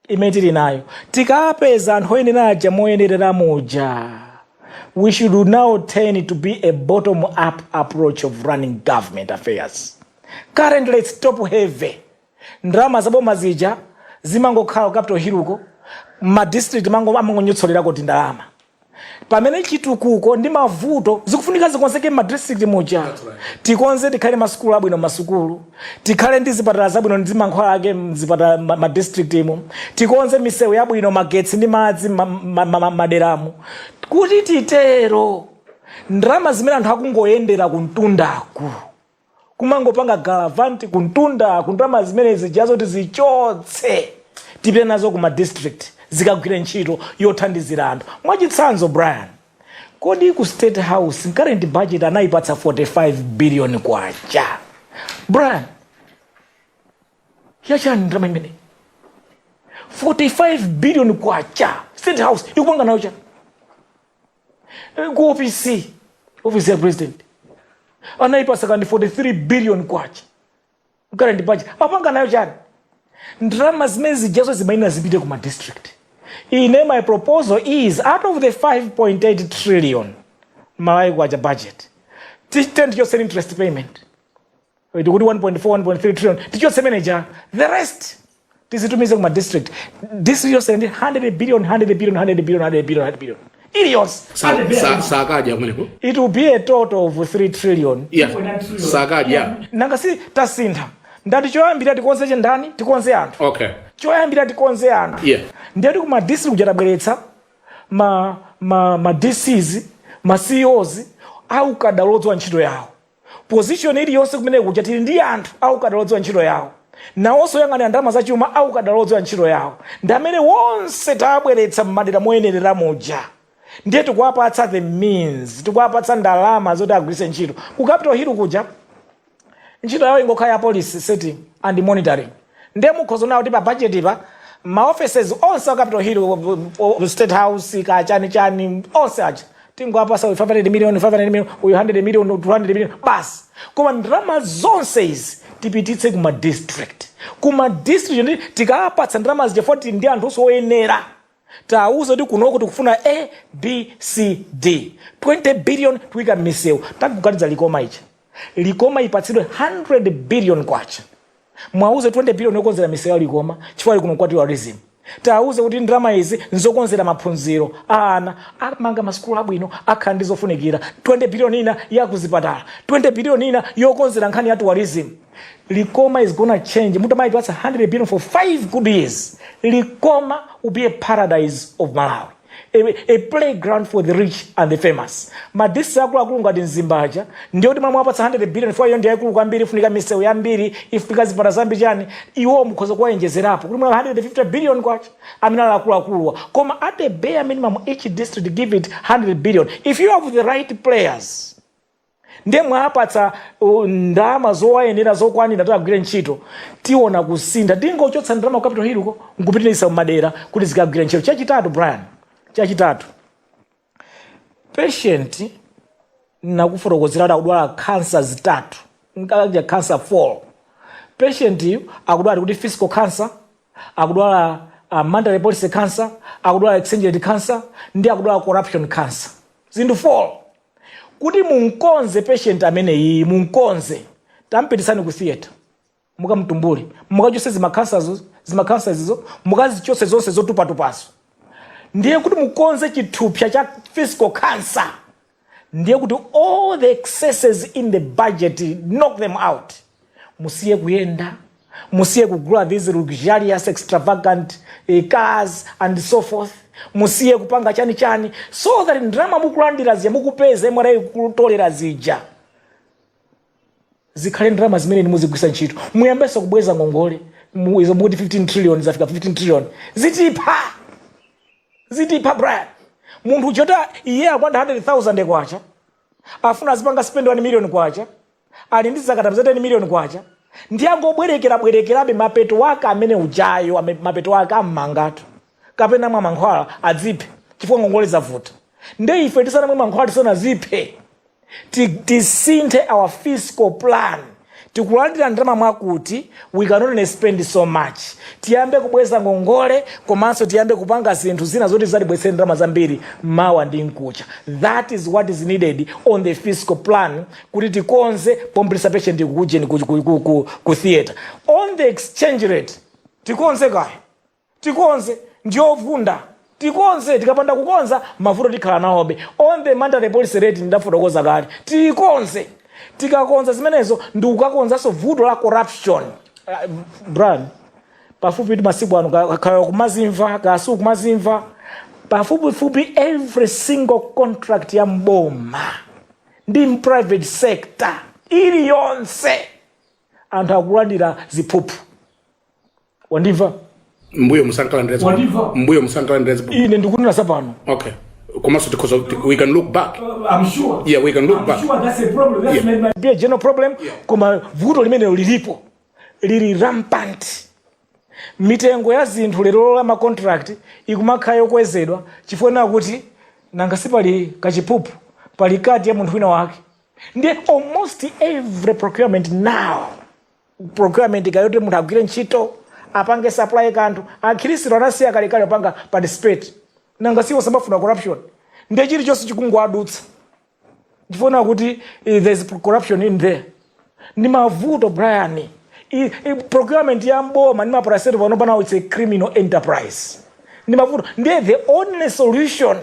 imene tili nayo. Tikapeza anthu oyenera aja moyenerera muja, we should now turn to be a bottom up approach of running government affairs. Currently it's top heavy. Ndalama zaboma zija zimangokhala ku Capital Hill uko, ma district mango amangonyotsolerako ndalama, pamene chitukuko ndi mavuto zikufunika zikonzeke ma district muja. Tikonze, tikhale masukulu abwino, masukulu, tikhale ndi zipatala zabwino ndi mankhwala ake mzipatala ma district imo, tikonze misewu yabwino, magetsi ndi madzi maderamo. Kuti titero, ndalama zimene anthu akungoyendera kumtundaku, kumangopanga gallivant kuntunda, kundalama zimene zijazo tizichotse, tipite nazo kuma district, zikagwire ntchito yothandizira anthu. Mwachitsanzo, Brian, kodi ku State House current budget anayipatsa 45 billion kwacha? Brian, yachani ndalama imene 45 billion kwacha? State House ikupanga nayo chani? Ku ofisi, ofisi ya president, anayipasa kandi 43 billion kwacha current budget, apanga nayo chani? Ndalama zimene zijazo zimayenera zipite kuma district. Ine my proposal is, out of the 5.8 trillion Malawi kwacha budget, titeni tichotse interest payment, tikuti 1.4 1.3 trillion, tichotse manager, the rest tizitumize kuma district. District yonse ndi 100 billion, 100 billion, 100 billion, 100 billion, 100 billion iliyonse. Sakadya kumeneko. It will be a total of 3 trillion. Yeah, sakadya. Nanga si tasintha? Ndati choyambira tikonze chendani? Tikonze anthu. Choyambira tikonze anthu. Ndiyati kuma district kuja tabweretsa ma DCs, ma CEOs aukadaulo ntchito yawo. Position iliyonse kumene kuja tili ndi anthu aukadaulo ntchito yawo, nawonso yang'anira ndalama zachuma aukadaulo ntchito yawo, ndi amene wonse tabweretsa m'madera moyenerera muja. Ndiye tikuwapatsa the means, tikuwapatsa ndalama zoti agwiritse ntchito. Ku Capital Hill kuja ntchito yawo ingokhala ya policy setting and monitoring. Ndiye mukhoza nawo kuti pa budget pa ma offices onse a Capitol Hill, State House, kachani chani, onse aja tingowapasa 500 million, 500 million, uyu 100 million, 200 million, basi. Koma ndalama zonse izi tipititse kuma district. Kuma district ndi tikapatsa ndalama zija, foti ndi anthu oyenera, tawuza kuti kunoko tikufuna A, B, C, D, 20 billion tuyika m'misewu. Takuganiza Likoma icha, Likoma ipatsidwe 100 billion kwacha. Mwauze 20 billion yokonzera misewu ya Likoma, chifukwa kuno kwa tourism. Tawuze kuti ndalama izi nzokonzera maphunziro a ana, amanga masukulu abwino, akhala ndi zofunikira. 20 billion ina yakuzipatala, 20 billion ina yokonzera nkhani ya tourism. Likoma is gonna change. Mutamayipatsa 100 billion for 5 good years, Likoma will be a paradise of Malawi, a playground for the rich and the famous. Ma district akuluakulu ngati Mzimbaja, ndiyo kuti mwapatsa 100 billion for iyo ndi yaikulu kwambiri, ifunika misewu yambiri, ifunika zipatala zambiri chani. Iwo mukhoza kuwayenjezerapo kuti mwa 150 billion kwacha amene ali akuluakuluwa. Koma at the bare minimum, each district, give it 100 billion. If you have the right players, ndiye mwapatsa ndalama zowayenera zokwanira kuti agwire ntchito, tiona kusintha. Tingochotsa ndalama ku Capital Hill ko nkupitiriza mumadera kuti zikagwire ntchito. Chachitatu, Brian, chachitatu, patient nakufotokozera kuti akudwala cancer zitatu, nkaja cancer 4. Patient yu akudwala kuti fiscal cancer, akudwala monetary policy cancer, akudwala exchange rate cancer, ndi akudwala corruption cancer, zinthu 4. Kuti munkonze patient ameneyi, munkonze, tampitisani ku theatre, mukamtumbule, mukachose zima cancer izo, mukazichose zonse zotupatupazo. Ndiye kuti mukonze chithupsa cha fiscal cancer, ndiye kuti all the excesses in the budget, knock them out. Musiye kuyenda, musiye kugula these luxurious extravagant cars and so forth, musiye kupanga chani chani, so that ndalama mukulandira zija, mukupeza MRA kutolera zija, zikhale ndalama zimene muzigwisa ntchito. Muyambenso kubweza ngongole. Izo mukuti 15 trillion, zafika 15 trillion, zitipha, zitipha, Brian. Munthu chota iye akwanda 100,000 kwacha, afuna azipanga spend 1 million kwacha, ali ndi zakatatu za 10 million kwacha, ndi angobwerekera bwerekerabe. Mapeto ake amene ujayo, mapeto ake ammangatu kapena mwa mankhwala adziphe, chifukwa ngongole zavuta. Nde ife tisanamwe mankhwala, tisanaziphe, tisinthe our fiscal plan. Tikulandira ndalama mwakuti we can only spend so much. Tiyambe kubweza ngongole, komanso tiyambe kupanga zinthu zina zoti zitibwezere ndalama zambiri mawa ndi mkucha. That is what is needed on the fiscal plan, kuti tikonze pompilisa patient kujeni ku theatre. On the exchange rate, tikonze kaya, tikonze, ndiyovunda, tikonze. Tikapanda kukonza, mavuto tikhala nawobe. On the monetary policy rate, ndafotokoza kale, tikonze. Tikakonza zimenezo, ndikukakonzanso vuto la corruption. Brian, pafupi masiku ano, kaya kumazimva kasu kumazimva, pafupifupi every single contract ya mboma ndi private sector iliyonse, anthu akulandira ziphuphu. Wandimva? Mbuyo musankalandira ziphuphu? Wandimva? Mbuyo musankalandira ziphuphu? Ine ndikunena zapano. Okay, komanso tikhoza, we can look back. I'm sure. Yeah, we can look I'm back. sure that's a problem. That's might be a general problem. Koma vuto limene lilipo lili rampant. Mitengo ya zinthu lero la ma contract ikumakhala yokwezedwa chifukwa kuti nanga sipali kachiphuphu, pali kati ya munthu wina wake. Ndiye almost every procurement now, procurement kayoti munthu agwire ntchito, apange supply kanthu, akhristu anasiya kalekale apanga participate. Nanga siwo samafuna corruption? Ndiye chilichonse chikungoadutsa chifuna kuti there's corruption in there. Ndi mavuto, Brian. Procurement ya mboma ndi ma parastatal pano panawo, it's a criminal enterprise. Ndi mavuto. Ndiye the only solution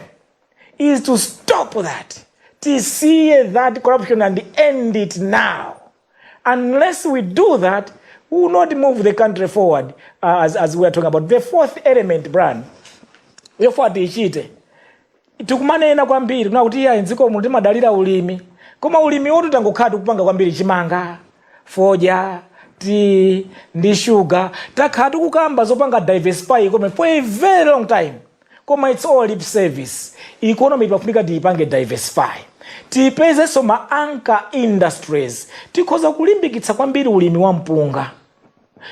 is to stop that, tisiye that corruption and end it now. Unless we do that, we will not move the country forward as we are talking about. The fourth element, Brian, yofunika tiichite, tikumanena kwambiri kuna kuti iya, mdziko muno timadalira ulimi, koma ulimi woti tangokhala tikupanga kwambiri chimanga, fodya, tea ndi shuga. Takhala tikukamba zopanga diversify economy for a very long time, koma it's all lip service. Economy pafunika tiyipange diversify, tipezenso ma anchor industries. Tikhoza kulimbikitsa kwambiri ulimi wa mpunga,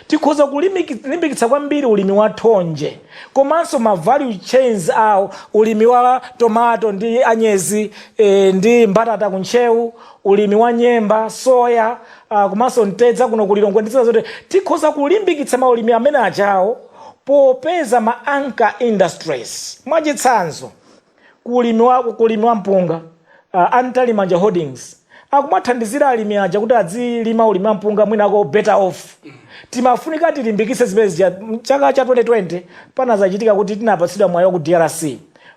tikhoza kulimbikitsa kwambiri ulimi wa thonje, komanso ma value chains awo, ulimi wa tomato ndi anyezi ndi mbatata kuntcheu, ulimi wa nyemba, soya, komanso mtedza kuno kulilongwe ndi zina zote. Tikhoza kulimbikitsa maulimi amene achawo popeza ma anchor industries. Mwachitsanzo, kulimi wa mpunga, a Mtalimanja Holdings akumathandizira alimi aja kuti adzilima ulimi wa mpunga mwinako better off. Timafunika tilimbikitse zimene zija. Chaka cha 2020 panazachitika kuti tinapatsidwa mwayi wa ku DRC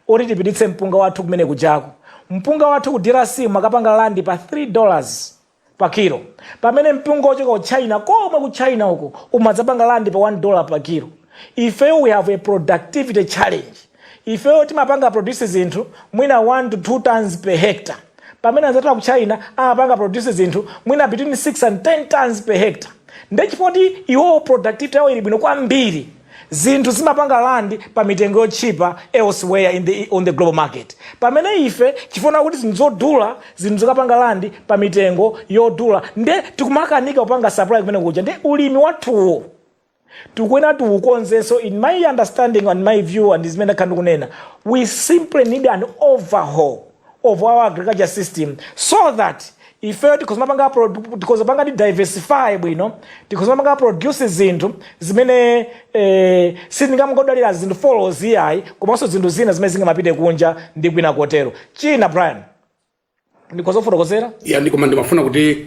oti tipititse mpunga wathu kumene kujako. Mpunga wathu ku DRC makapanga land pa $3 pa kilo, pamene mpunga ochoka ku China, komwe ku China uko, umadzapanga land pa $1 pa kilo. Ifeyo we have a productivity challenge. Ifeyo timapanga produce zinthu mwina 1 to 2 tons per hectare, pamene anzathu ku China amapanga produce zinthu mwina between 6 and 10 tons per hectare. Ndechifukwa iwowo productivity yawo ili bwino kwambiri, zinthu zimapanga land pa mitengo yotchipa elsewhere on the global market, pamene ife chifuna kuti zinthu zodula, zinthu zikapanga land pa mitengo yodula, nde tikumakanika kupanga supply kumene kuja. Nde ulimi wathuwo tikuena tiukonzenso. In my understanding and my view and zimene ndakhala ndikunena, we simply need an overhaul of our agriculture system so that ifeyo tikhoza panga ndi diversify bwino, tikhoza mapanga produce zinthu zimene sitingamangodalira zinthu follows iyayi, komanso zinthu zina zimene zingamapite kunja ndi kwina kotero. China, Brian, ndikhoza kufotokozera? Ya, ndikoma ndimafuna kuti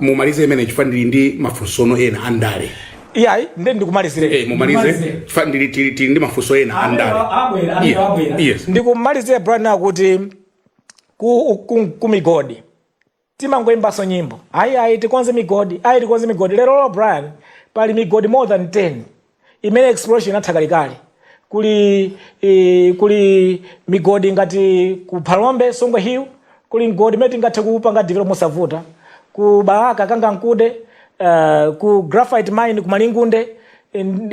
mumalize imene, chifukwa ndili ndi mafunsono ena andale. Iyayi, nde ndikumalizire. Mumalize, chifukwa tili ndi mafunso ena andale. Yeah. Yes. Ndikumalizire, Brian, akuti ku migodi timangoimbaso nyimbo, ayi ayi, tikonze migodi, ayi, tikonze migodi. Lero Brian, pali migodi more than 10 imene exploration inatha kalekale. Kuli migodi ngati ku Phalombe, Songwe Hill, kuli mgodi imene tingathe kupanga develop mosavuta, ku Balaka, Kangankude, ku graphite mine ku Malingunde,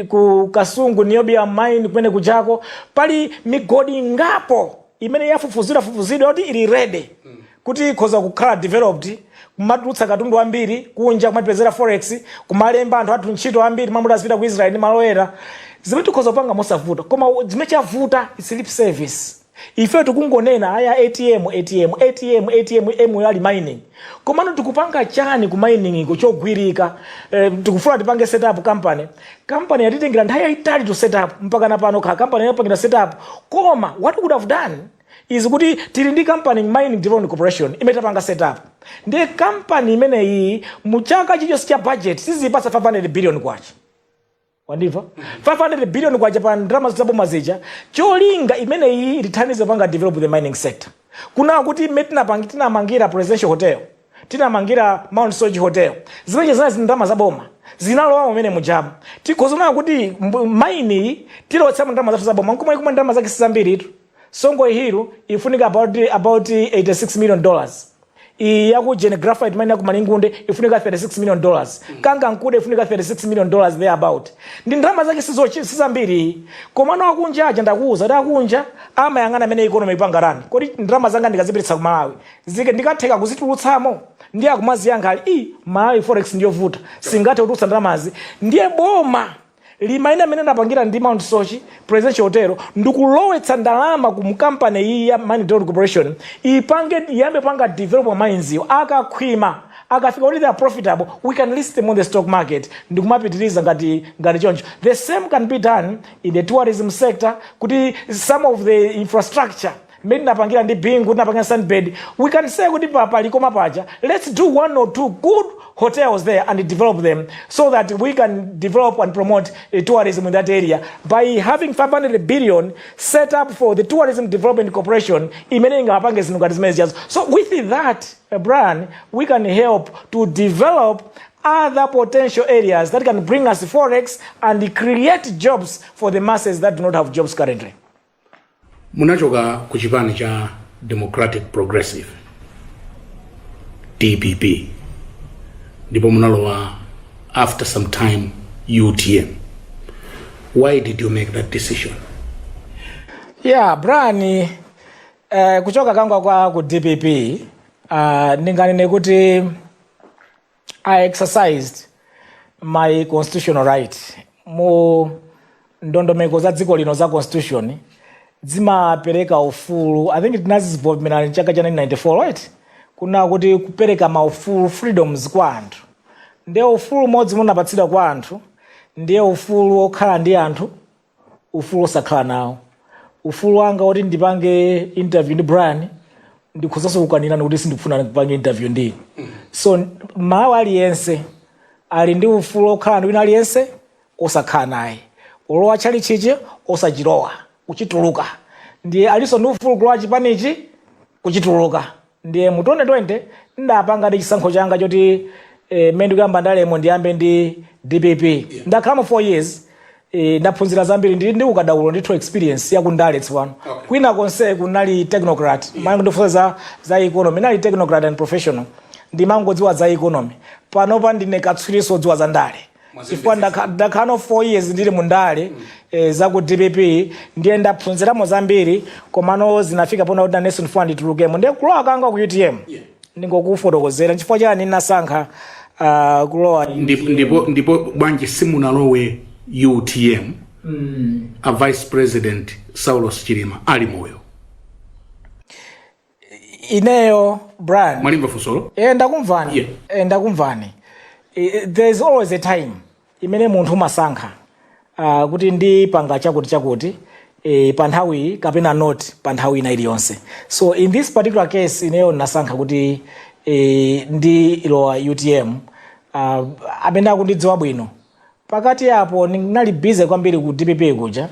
ku Kasungu, niobium mine kumene kujako. Pali migodi ngapo imene yafufuzidwa fufuzidwa kuti ili ready kuti ikhoza kukhala developed, kumatulutsa katundu ambiri kunja, kumatipezera forex, kumalemba anthu athu ntchito ambiri, mamuti azipita ku Israel ndi malo ena, zimene tikhoza kupanga mosavuta. Koma zimene chavuta is lip service. Ife tikungonena aya ATM, ATM, ATM, ATM, M ali mining, komano tikupanga chani ku mining iko chogwirika? Tikufuna tipange set up company. Company yatitengera nthawi yayitali to set up, mpaka na pano kha company yapangira set up. Koma what we could have done is kuti tili ndi company, Mining Development Corporation, imene tapanga set up. Ndiye company imeneyi mu chaka chilichonse cha budget sizipasa 500 billion kwacha. Wandimva? 500 billion kwacha pa ndalama zaboma zija, cholinga imeneyi itithandize panga develop the mining sector. Kuna kuti ime tinamangira Presidential Hotel, tinamangira Mount Soche Hotel, zimene zinali ndalama zaboma zinalowa mumene mujamu. Tikhozonaa kuti mine tilowetsamo ndalama zathu zaboma, nkumwe kumwe ndalama zake sizambiritu. Songwe Hill ifunika about $86 million. Iyi yaku Gen Graphite mine yaku Malingunde ifunika $36 million. Kangankunde ifunika $36 million thereabout. Ndi ndalama zake sizambiri, komano akunja aja, ndakuwuza kuti akunja amayang'ana amene economy ipanga run. Kodi ndalama zanga ndikazipititsa ku Malawi zike ndikatheka kuzitulutsamo? Ndiye akumaziyankha ali i Malawi forex ndiyovuta, singathe kutulutsa ndalamazi. Ndiye boma limaina amene anapangira ndi Mount Soche, Presidential Hotel, ndikulowetsa ndalama ku kampani iyi ya Mining Development Corporation, ipange iyambe panga develop mines iyo. Akakhwima, akafika kuti they are profitable, we can list them on the stock market ndikumapitiriza ngati choncho. The same can be done in the tourism sector, kuti some of the infrastructure mmene tinapangira ndi Bingu, tinapangira Sunbird, we can say kuti pa Likoma paja, let's do one or two good hotels there and develop them so that we can develop and promote tourism in that area by having 500 billion set up for the Tourism Development Corporation imene ingapange zinthu ngati zimene zijazo. So with that, Brian, we can help to develop other potential areas that can bring us forex and create jobs for the masses that do not have jobs currently. Munachoka ku chipani cha Democratic Progressive, DPP, ndipo munalowa after some time UTM. Why did you make that decision? Yeah, Brian, kuchoka kanga kwa ku DPP, ndinganene kuti I exercised my constitutional right. Mu ndondomeko za dziko lino za constitution zimapereka ufulu, I think tinazivomera chaka cha 1994, right? Kuna kuti kupereka maufulu, freedoms kwa anthu. Ndiye ufulu umodzi munapatsidwa kwa anthu ndiye ufulu wokhala ndi anthu, ufulu osakhala nawo. Ufulu wanga woti ndipange interview ndi Brian, ndikhozanso kukanirani kuti sindikufuna kupange interview ndi. So Malawi aliyense ali ndi ufulu okhala ndi wina aliyense, osakhala naye, ulowa tchalichichi, osachilowa, kuchituluka. Ndiye alinso ndi ufulu kulowa chipanichi, kuchituluka. Ndiye mu 2020 ndapanga ndi chisankho changa choti mmene ndikuyamba ndalemo ndiyambe ndi DPP. Ndakhalamo 4 years, ndaphunzira zambiri, ndili ndi ukadaulo ndithu, experience yakundale tsopano. Kwina konse kunali technocrat, yeah. Ndifunsa za economy, nali technocrat and professional, ndimangodziwa za economy. Panopa ndine katswiriso odziwa za ndale, chifukwa ndakhala 4 years ndili mu ndale za ku DPP. Ndiye ndaphunziramo zambiri, komano zinafika pona kuti nanenso ndifuna nditulukemo. Ndiye kulowa kanga ku UTM, ndingokufotokozera chifukwa chani ndinasankha kulowa. Ndipo bwanji simunalowe UTM a Vice President Saulos Chilima ali moyo? Ineyo, Brian, Mwalimva funsolo? Ndakumvani. Ndakumvani. There is always a time imene munthu umasankha kuti ndipanga chakuti chakuti pa nthawi kapena not pa nthawi ina iliyonse. So in this particular case, ineyo ndinasankha kuti ndilowa UTM. Amene akundidziwa bwino, pakati apo ndinali busy kwambiri ku DPP kuja,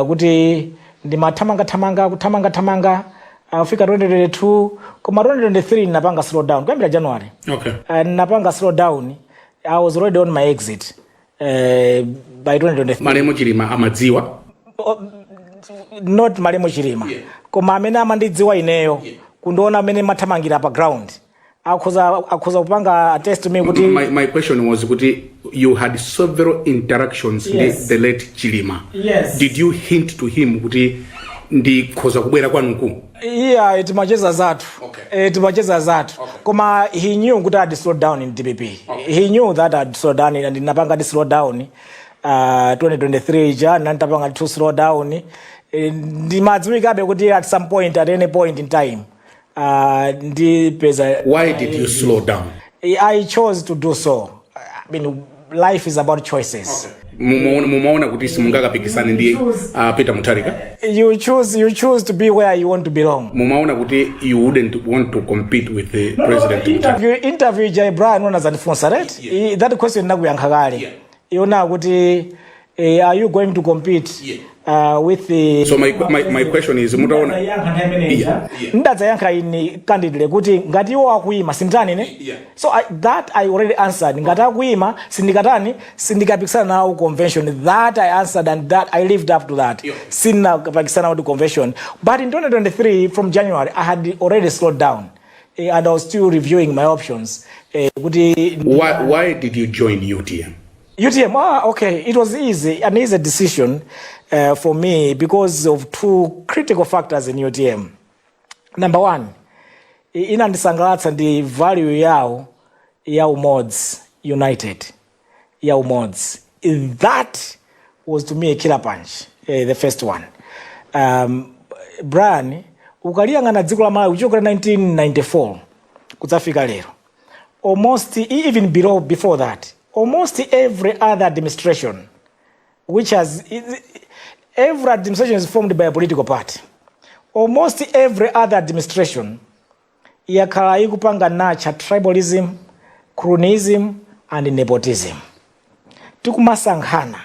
kuti ndimathamangathamanga, kuthamangathamanga, kufika 2022. Koma 2023 ndinapanga slow down kuyambira January. Ndinapanga slow down. I was already on my exit by 2023. Malemu Chilima amadziwa? Not malemu Chilima, koma amene amandidziwa ineyo, kundiona amene mathamangira pa ground, akhoza kupanga attest to me kuti My question was kuti you had several interactions ndi the late Chilima. Yes. Did you hint to him kuti ndikhoza kubwera kwanuku? Yeah, timacheza zathu. Timacheza zathu. Koma he knew kuti I'd slow down in DPP. He knew that I'd slow down and ndinapanga ndi slow down 2023 ja, nantapanga to slow down. Ndimadziwikabe kuti at some point, at any point in time, ndipeza. Why did you slow down? I chose to do so. I mean, life is about choices. Mumaona kuti simungakapikisane ndi Peter Mutharika? You choose to be where you want to belong. Mumaona kuti you wouldn't want to compete with the President Mutharika? Interview ja Brian unazandifunsa, right? Yeah. That question nakuyankha kale. Iona kuti are you going to compete with the So my question is, mutaona Yeah. Ndadzayankha ini candidly kuti ngati iwo akuyima, sinditani ne. So that I already answered. Ngati akuyima, sindikatani, sindikapikisana nawo convention. That I answered and that I lived up to that. Sindinapikisana nawo convention, but in 2023, from January, I had already slowed down and I was still reviewing my options kuti Why did you join UTM? UTM, ah, okay. It was easy, an easy decision for me because of two critical factors in UTM. Number one, inandisangalatsa ndi value yawo ya umodzi, united, ya umodzi. That was to me a killer punch, the first one. Brian, ukaliyang'ana dziko la Malawi kuchokera 1994 kudzafika lero, almost even below, before that, almost every other administration which has, every administration is formed by a political party, almost every other administration yakhala ikupanga nurture tribalism, cronyism and nepotism. Tikumasankhana,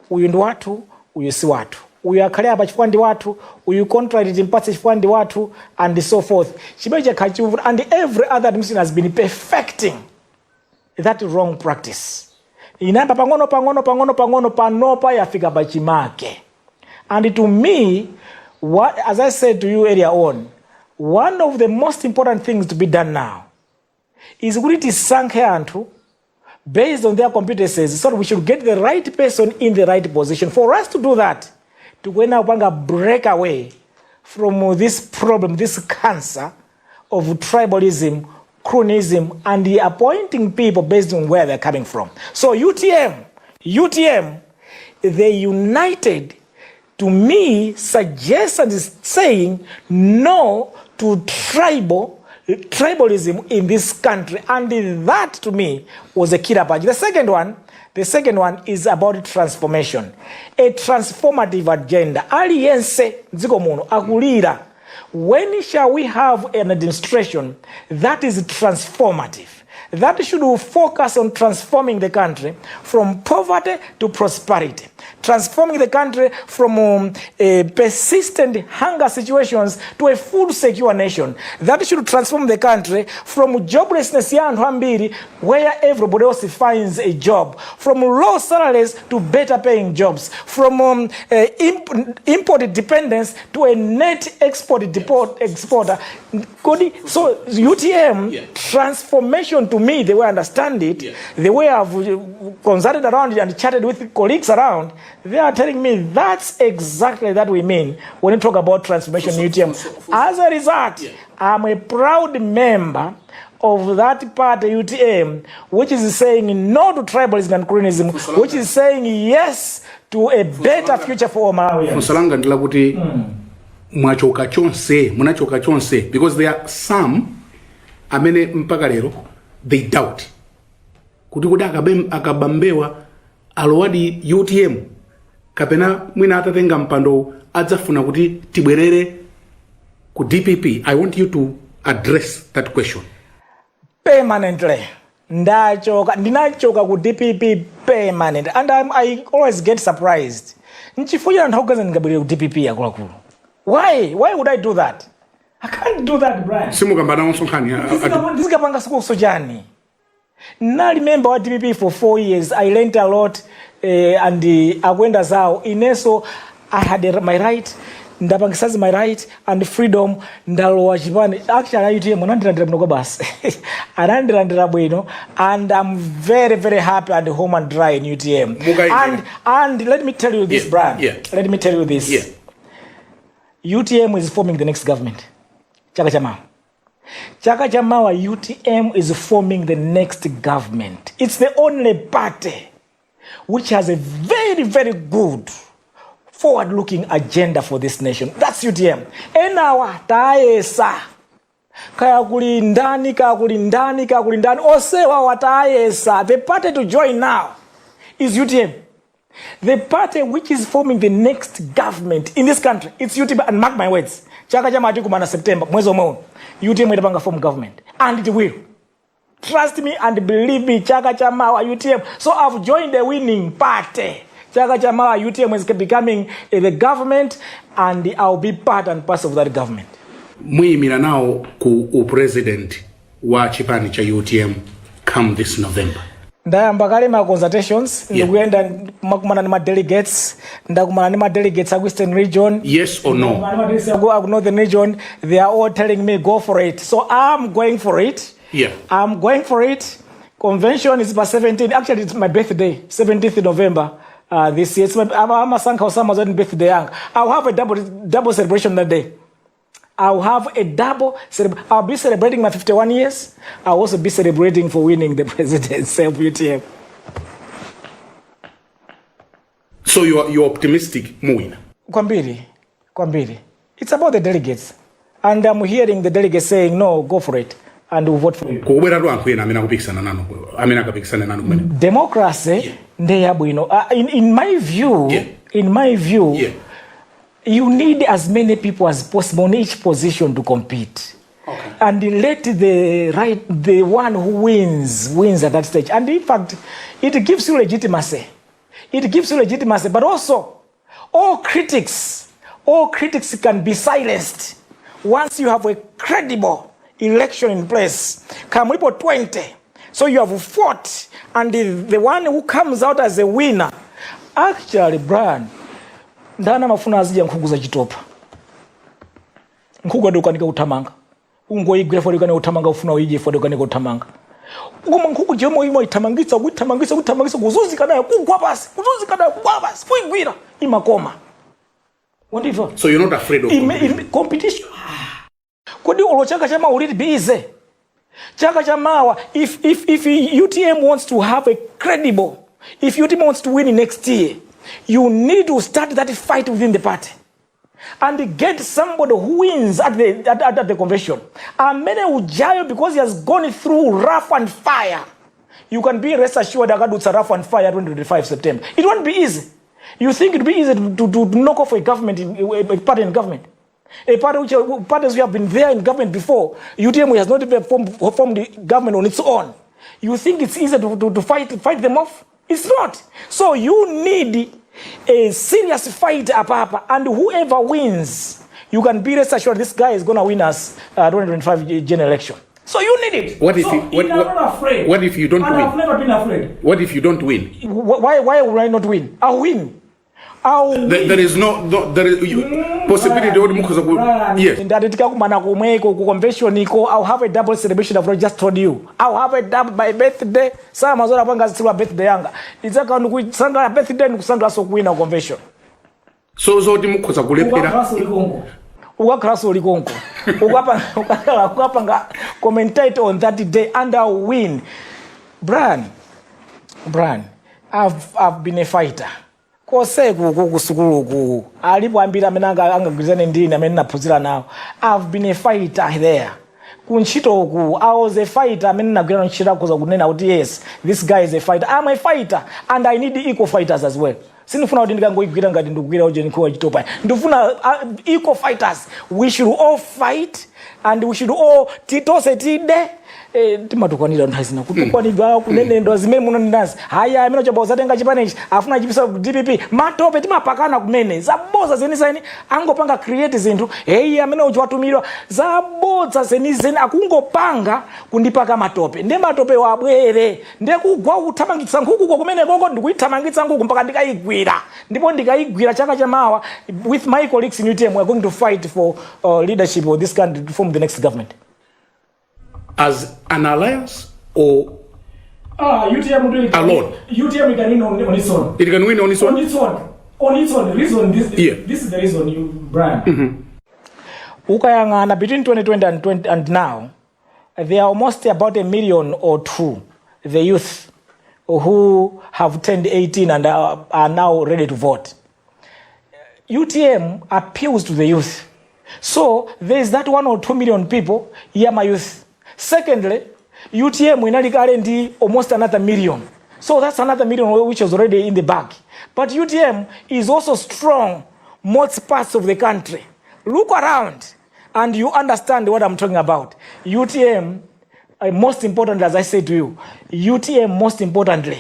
uyu ndi wathu, uyu si wathu, uyu akhale apa chifukwa ndi wathu, uyu contract timpatse chifukwa ndi wathu, and so forth. Chimene chakhala chikuvuta, and every other administration has been perfecting that wrong practice. Inayamba pang'ono pang'ono pang'ono pang'ono, panopa yafika pachimake. And to me, what, as I said to you earlier on, one of the most important things to be done now is kuti tisankhe anthu based on their competences, so that we should get the right person in the right position. For us to do that, tikuyenera kupanga break away from this problem, this cancer of tribalism, cronyism and the appointing people based on where they're coming from. So UTM, they united, to me, suggests and is saying no to tribalism in this country, and that to me was a killer punch. The second one is about transformation, a transformative agenda. Aliyense dziko muno akulira, when shall we have an administration that is transformative, that should focus on transforming the country from poverty to prosperity, transforming the country from a persistent hunger situations to a food secure nation, that should transform the country from joblessness ya anthu ambiri where everybody else finds a job, from low salaries to better paying jobs, from import dependence to a net export exporter. Kodi, so UTM, transformation to me, the way I understand it, the way I've consulted around it and chatted with colleagues around, they are telling me that's exactly that we mean when we talk about transformation in UTM. As a result, I'm a proud member of that party, UTM, which is saying no to tribalism and cronyism, which is saying yes to a better future for all Malawians. Funso langa ndi lakuti mwachoka chonse, munachoka chonse? Because there are some amene mpaka lero they doubt kuti akabambewa alowadi UTM kapena mwina atatenga mpando adzafuna kuti tibwerere ku DPP. I want you to address that question. Permanently ndachoka, ndinachoka ku DPP permanent, and I always get surprised nchifukwa chani anthu akuganiza ndingabwerere ku DPP. Akuluakulu, why would I do that? I can't do that, Brian. Simukamba nawo nkhani Ndizikapanga sikuso chani? Nali member wa DPP for 4 years. I learned a lot, and akwenda zawo, inenso I had my right, ndapangisazi my right and freedom, ndalowa chipani. Actually, UTM anandilandira bwino kwa basi, anandilandira bwino, and I'm very, very happy and home and dry in UTM. Mukayenera. And let me tell you this, Brian, let me tell you this. UTM is forming the next government chaka chamawa. Chaka chamawa, UTM is forming the next government. It's the only party which has a very, very good Forward looking agenda for this nation. That's UTM. Enawa tayesa, kaya kuli ndani, kaya kuli ndani, kaya kuli ndani, onsewa watayesa. The party to join now is UTM. The party which is forming the next government in this country, it's UTM. And mark my words, chaka chamawa tikumana September, mwezi omwe uno, UTM itapanga form government, and it will. Trust me and believe me, chaka chamawa UTM. So I've joined the winning party. Chaka chamawa UTM is becoming the government, and I'll be part and parcel of that government. Muyimira nawo ku upresident wa chipani cha UTM come this November? Ndayamba kale ma consultations. Ndikuyenda kumakumana ndi ma delegates. Ndakumana ndi ma delegates aku Eastern Region. Yes or no? Ndakumana ndi ma delegates aku Northern Region. They are all telling me, "Go for it." So I'm going for it. I'm going for it. Convention is by 17. Actually, it's my birthday, 17th November this year. It's my, amasankha osama zoti birthday yanga. I'll have a double, double celebration that day. I'll have a double I'll be celebrating my 51 years. I'll also be celebrating for winning the presidency of UTM. So you're optimistic muwina? Kwambiri, kwambiri. It's about the delegates. And I'm hearing the delegates saying, "No, go for it. And we'll vote for you." Kubweratu anthu ena amene akupikisana nanu, amene akapikisana nanu kumene. Democracy nde yabwino. In my view, in my view, you need as many people as possible in each position to compete. And let the one who wins, wins at that stage. And in fact, it gives you legitimacy. It gives you legitimacy, but also all critics can be silenced once you have a credible election in place. Kamulipo 20. So you have fought, and the one who comes out as a winner, actually, Brian, ndani amafuna azidya nkhuku za chitopa? Nkhuku adikukanika kuthamanga, ungoyigwira fo ikanika kuthamanga, ufuna uyidye fo ikanika kuthamanga. Koma nkhuku chomwe imwe ithamangitsa, kuithamangitsa, kuthamangitsa, kuzunzika nayo, kugwa pasi, kuzunzika nayo, kugwa pasi, kuigwira, imakoma. Wandimva? So you're not afraid of competition? Competition. Kodi olo chaka chamawa, will it be easy? Chaka chamawa, if UTM wants to have a credible, if UTM wants to win next year, you need to start that fight within the party and get somebody who wins at the convention. Amene ujayo, because he has gone through rough and fire, you can be rest assured akadutsa rough and fire 2025 September. It won't be easy. You think it'll be easy to knock off a government in, a party in government? A party which parties who have been there in government before. UTM has not even formed the government on its own. You think it's easy to fight them off? It's not. So you need a serious fight apapa, and whoever wins, you can be rest assured this guy is going to win us 2025 general election. So you need it. What if So, I'm not afraid. What if you don't And win? I've never been afraid. What if you don't win? Why would I not win? I'll win. I'll win. There is no there is you, possibility yoti mukhoza ku Brian, yes. Ndati tikakumana komweko ku convention iko, I'll have a double celebration. I've just told you, I'll have a double, my birthday. Samazora panga tsiku la birthday yanga, idzakhala ndikusangalala birthday, ndikusangalanso kuwina convention. So zoti mukhoza kulephera? Ukakhalanso ulikonko, ukakhalanso ulikonko, ukakhala ukapanga commentate on that day, and I'll win. Brian, Brian, I've been a fighter koseku ku kusukuluku. Alipo ambiri amene angagwirizane ndine, amene naphunzira nawo. I've been a fighter there. Kuntchito uku, I was a fighter. Amene nagwira ntchito akhoza kunena kuti, "Yes, this guy is a fighter." I'm a fighter, and I need equal fighters as well. Sindifuna kuti ndikangoigwira ngati ndikugwira uje nkhuwa chitopa. Ndifuna equal fighters. We should all fight and we should all tonse tide. Timatukwanira nthawi zina, kutukwanidwa, kunenedwa zimene munonenazi. Haya, amene chamba uzatenga chipanechi, afuna chipisa DPP matope. Timapakana kumene zaboza zenizeni, angopanga create zinthu. Heyi, amene uchi watumidwa, zabodza zenizeni, akungopanga kundipaka matope. Nde matope wabwere, nde kugwa kuthamangitsa nkhuku kumene koko, ndikuyithamangitsa nkhuku mpaka ndikayigwira. Ndipo ndikayigwira chaka chamawa, with my colleagues in UTM, we are going to fight for leadership of this country to form the next government. As an alliance or Ah, UTM do it alone? UTM can win on its own. It can win on its On own? Its own. On its own. Reason this this is the reason, you, Brian. Ukayang'ana between 2020 and 20 and now, there are almost about a million or two, the youth who have turned 18 and are now ready to vote. UTM appeals to the youth. So there is that 1 or 2 million people ya ma youth. Secondly, UTM inali kale ndi almost another million, so that's another million which was already in the bag. But UTM is also strong most parts of the country. Look around and you understand what I'm talking about. UTM, most importantly, as I say to you, UTM, most importantly,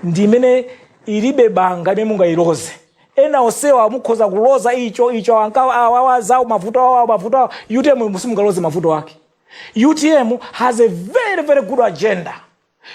ndimene ilibe banga imene mungayiloze. Ena onsewa mukhoza kuloza icho icho, awawa zawo, mavuto awo, mavuto awo. UTM simungaloze mavuto ake. UTM has a very, very good agenda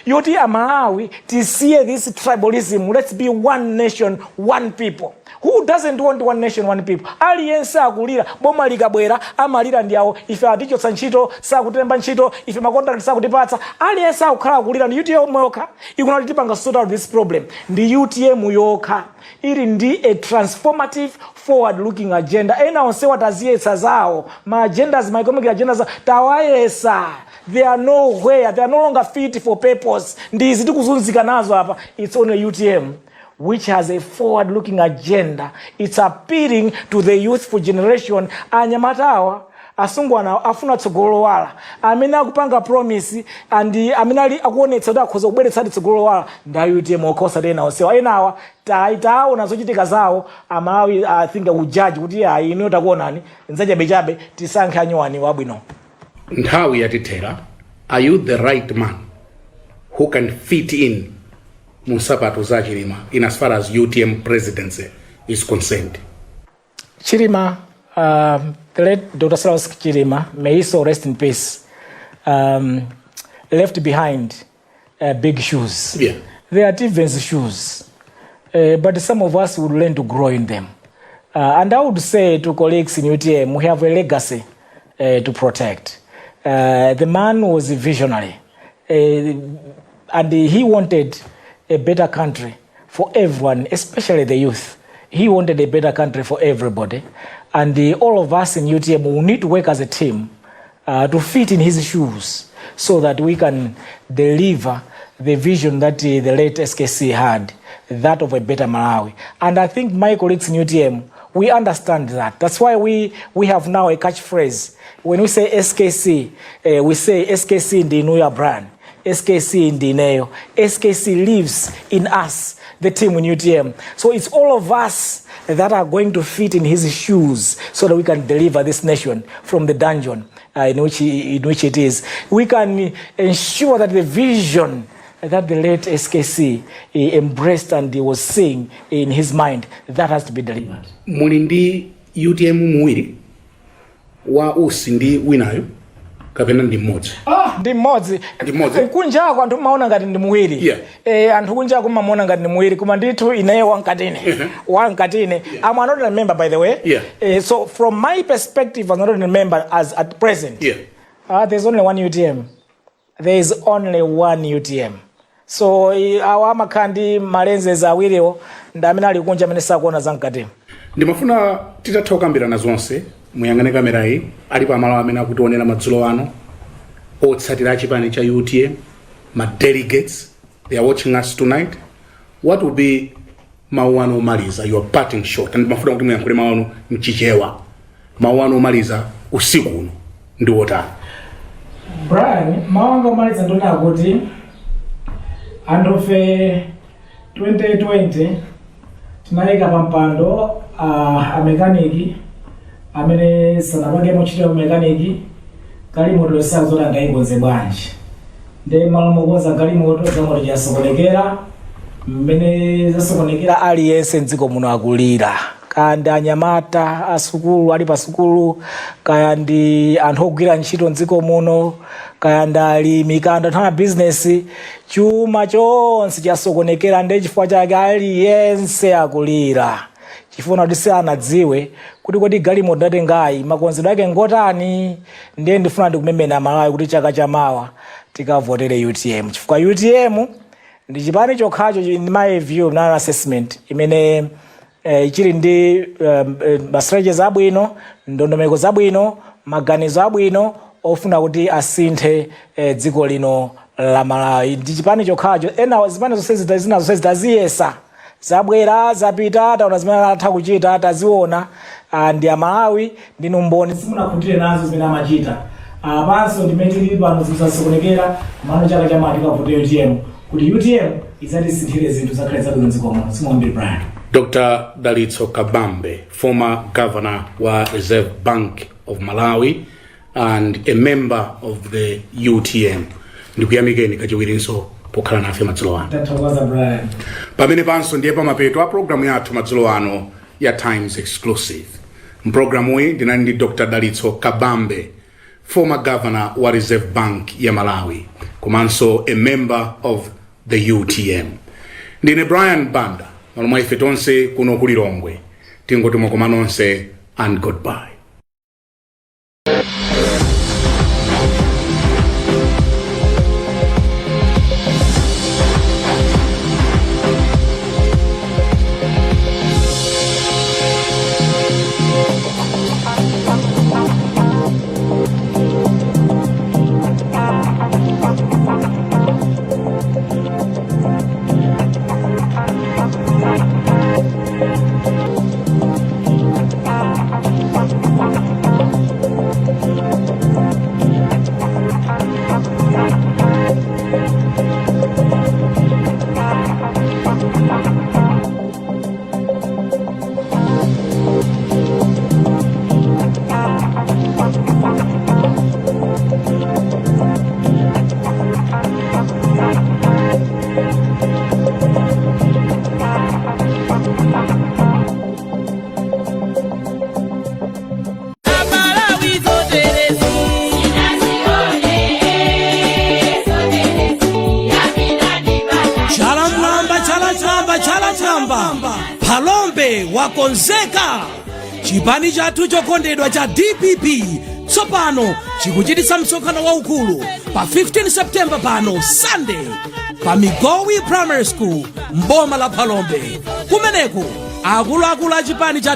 yoti Amalawi tisiye this tribalism. Let's be one nation, one people. Who doesn't want one nation, one people? Aliyense akulira. Boma likabwera amalira ndi awo: ife atichotsa ntchito, sakutemba ntchito, ife ma contract sakutipatsa. Aliyense akukhala akulira. Ndi UTM yokha ikunati tipanga sort out this problem. Ndi UTM yokha ili ndi a transformative, forward looking agenda. Ena onsewa taziyesa zawo ma agendas, ma economic agendas tawayesa, they are nowhere, they are no longer fit for purpose. Ndizi tikuzunzika nazo apa. It's only UTM which has a forward looking agenda. It's appealing to the youthful generation. Anyamatawa, asungwana afuna tsogolo lowala. Amene akupanga promise and amene ali akuonetsa kuti akhoza kubweretsa tsogolo lowala ndi a UTM okha, osati ena onsewa. Enawa taona zochitika zawo. Amalawi, I think, akujaji kuti ayi, ino takuonani nzachabechabe, tisankhe anyuwani wabwino. Nthawi yatithera. Are you the right man who can fit in mu nsapato za Chilima in as far as UTM presidency is concerned? Chilima, the late Dr. Saulos Chilima, may he so rest in peace, left behind big shoes. They are Tiven's shoes, but some of us would learn to grow in them. And I would say to colleagues in UTM, we have a legacy to protect. The man was a visionary, and he wanted a better country for everyone, especially the youth. He wanted a better country for everybody. And all of us in UTM will need to work as a team to fit in his shoes so that we can deliver the vision that the late SKC had, that of a better Malawi. And I think my colleagues in UTM, we understand that. That's why we have now a catchphrase. When we say SKC, we say SKC ndinuyo Brian. SKC ndineyo. SKC lives in us, the team in UTM. So it's all of us that are going to fit in his shoes so that we can deliver this nation from the dungeon in which it is. We can ensure that the vision that the late SKC embraced and he was seeing in his mind, that has to be delivered. Muli ndi UTM muwiri, wa Usi ndi winayo, kapena ndi mmodzi? Ah, ndi mmodzi. Ndi mmodzi? Kunjako anthu maona ngati ndi muwiri. Anthu kunjako mamuona ngati ndi muwiri, koma ndithu ineyo wankatine, wankatine. I'm an ordinary member, by the way. So from my perspective as an ordinary member, as at present, there's only one UTM. There is only one UTM. So awa amakhala ndi ma lenses awiriwo ndi amene ali kunja, amene sakuona zamkatimo. Ndimafuna titatha kukambirana zonse, muyang'ane kamera iyi. Alipo amalo amene akutionera madzulo ano, otsatira chipani cha UTM, ma delegates, they are watching us tonight. What will be mawu anu omaliza, your parting shot? And ndimafuna kuti muyankhule mawu anu mchichewa. Mawu anu omaliza usiku uno ndi wotani? Brian, mawu anga omaliza ndonena kuti anthufe 2020 tinayika pa mpando amekaniki amene sanapangemo ntchito ya umekaniki. Galimoto yosazoti angayikonze bwanji? Ndi malo mokonza galimoto, galimoto chasokonekera. Mmene zasokonekera, aliyense mdziko muno akulira, kaya ndi anyamata asukulu ali pa sukulu, kaya ndi anthu ogwira ntchito mdziko muno, kaya ndi alimi, kaya ndi anthu amabizinesi, chuma chonse chasokonekera. Ndi chifukwa chake aliyense akulira, chifukwa kuti sanadziwe kuti kodi galimoto ndatengayi makonzedwe ake ngotani. Ndiye ndifuna ndikumemena Malawi kuti chaka chamawa tikavotere UTM, chifukwa UTM ndi chipani chokhacho, in my view, na assessment, imene chili ndi ma strategies abwino, ndondomeko zabwino, maganizo abwino ofuna kuti asinthe dziko lino la Malawi. Ndi chipani chokhacho. Ena zipani zonse zina zonse zitaziyesa. Zabwera zapita, taona zimene atha kuchita, taziona. Ndi Amalawi ndinu mboni, simunakhutire nazo zimene amachita. Apanso ndimene tili pano, zinthu zasokonekera mano. Chaka chamawa tikavote UTM kuti UTM izatisinthire zinthu, zakhale zabwino mdziko muno. Simwambiri, Brian. Dr. Dalitso Kabambe, former governor wa Reserve Bank of Malawi and a member of the UTM, ndikuyamikeni kachiwirinso pokhala nafe madzulo ano. Tathokoza, Brian. Pamene panso ndiye pamapeto a programu yathu madzulo ano ya Times Exclusive. Mpulogalamuyi ndinali ndi Dr. Dalitso Kabambe, former governor wa Reserve Bank ya Malawi komanso a member of the UTM. Ndine Brian Banda, malo mwa ife tonse kuno ku Lilongwe tingoti mwakoma nonse and goodbye. Chala mwamba, chala mwamba, chala mwamba, Phalombe wakonzeka. Chipani chathu chokondedwa cha DPP tsopano chikuchititsa msonkhano waukulu pa 15 September pano, Sunday, pa Migowi Primary School mboma la Phalombe. Kumeneku akuluakulu a chipani cha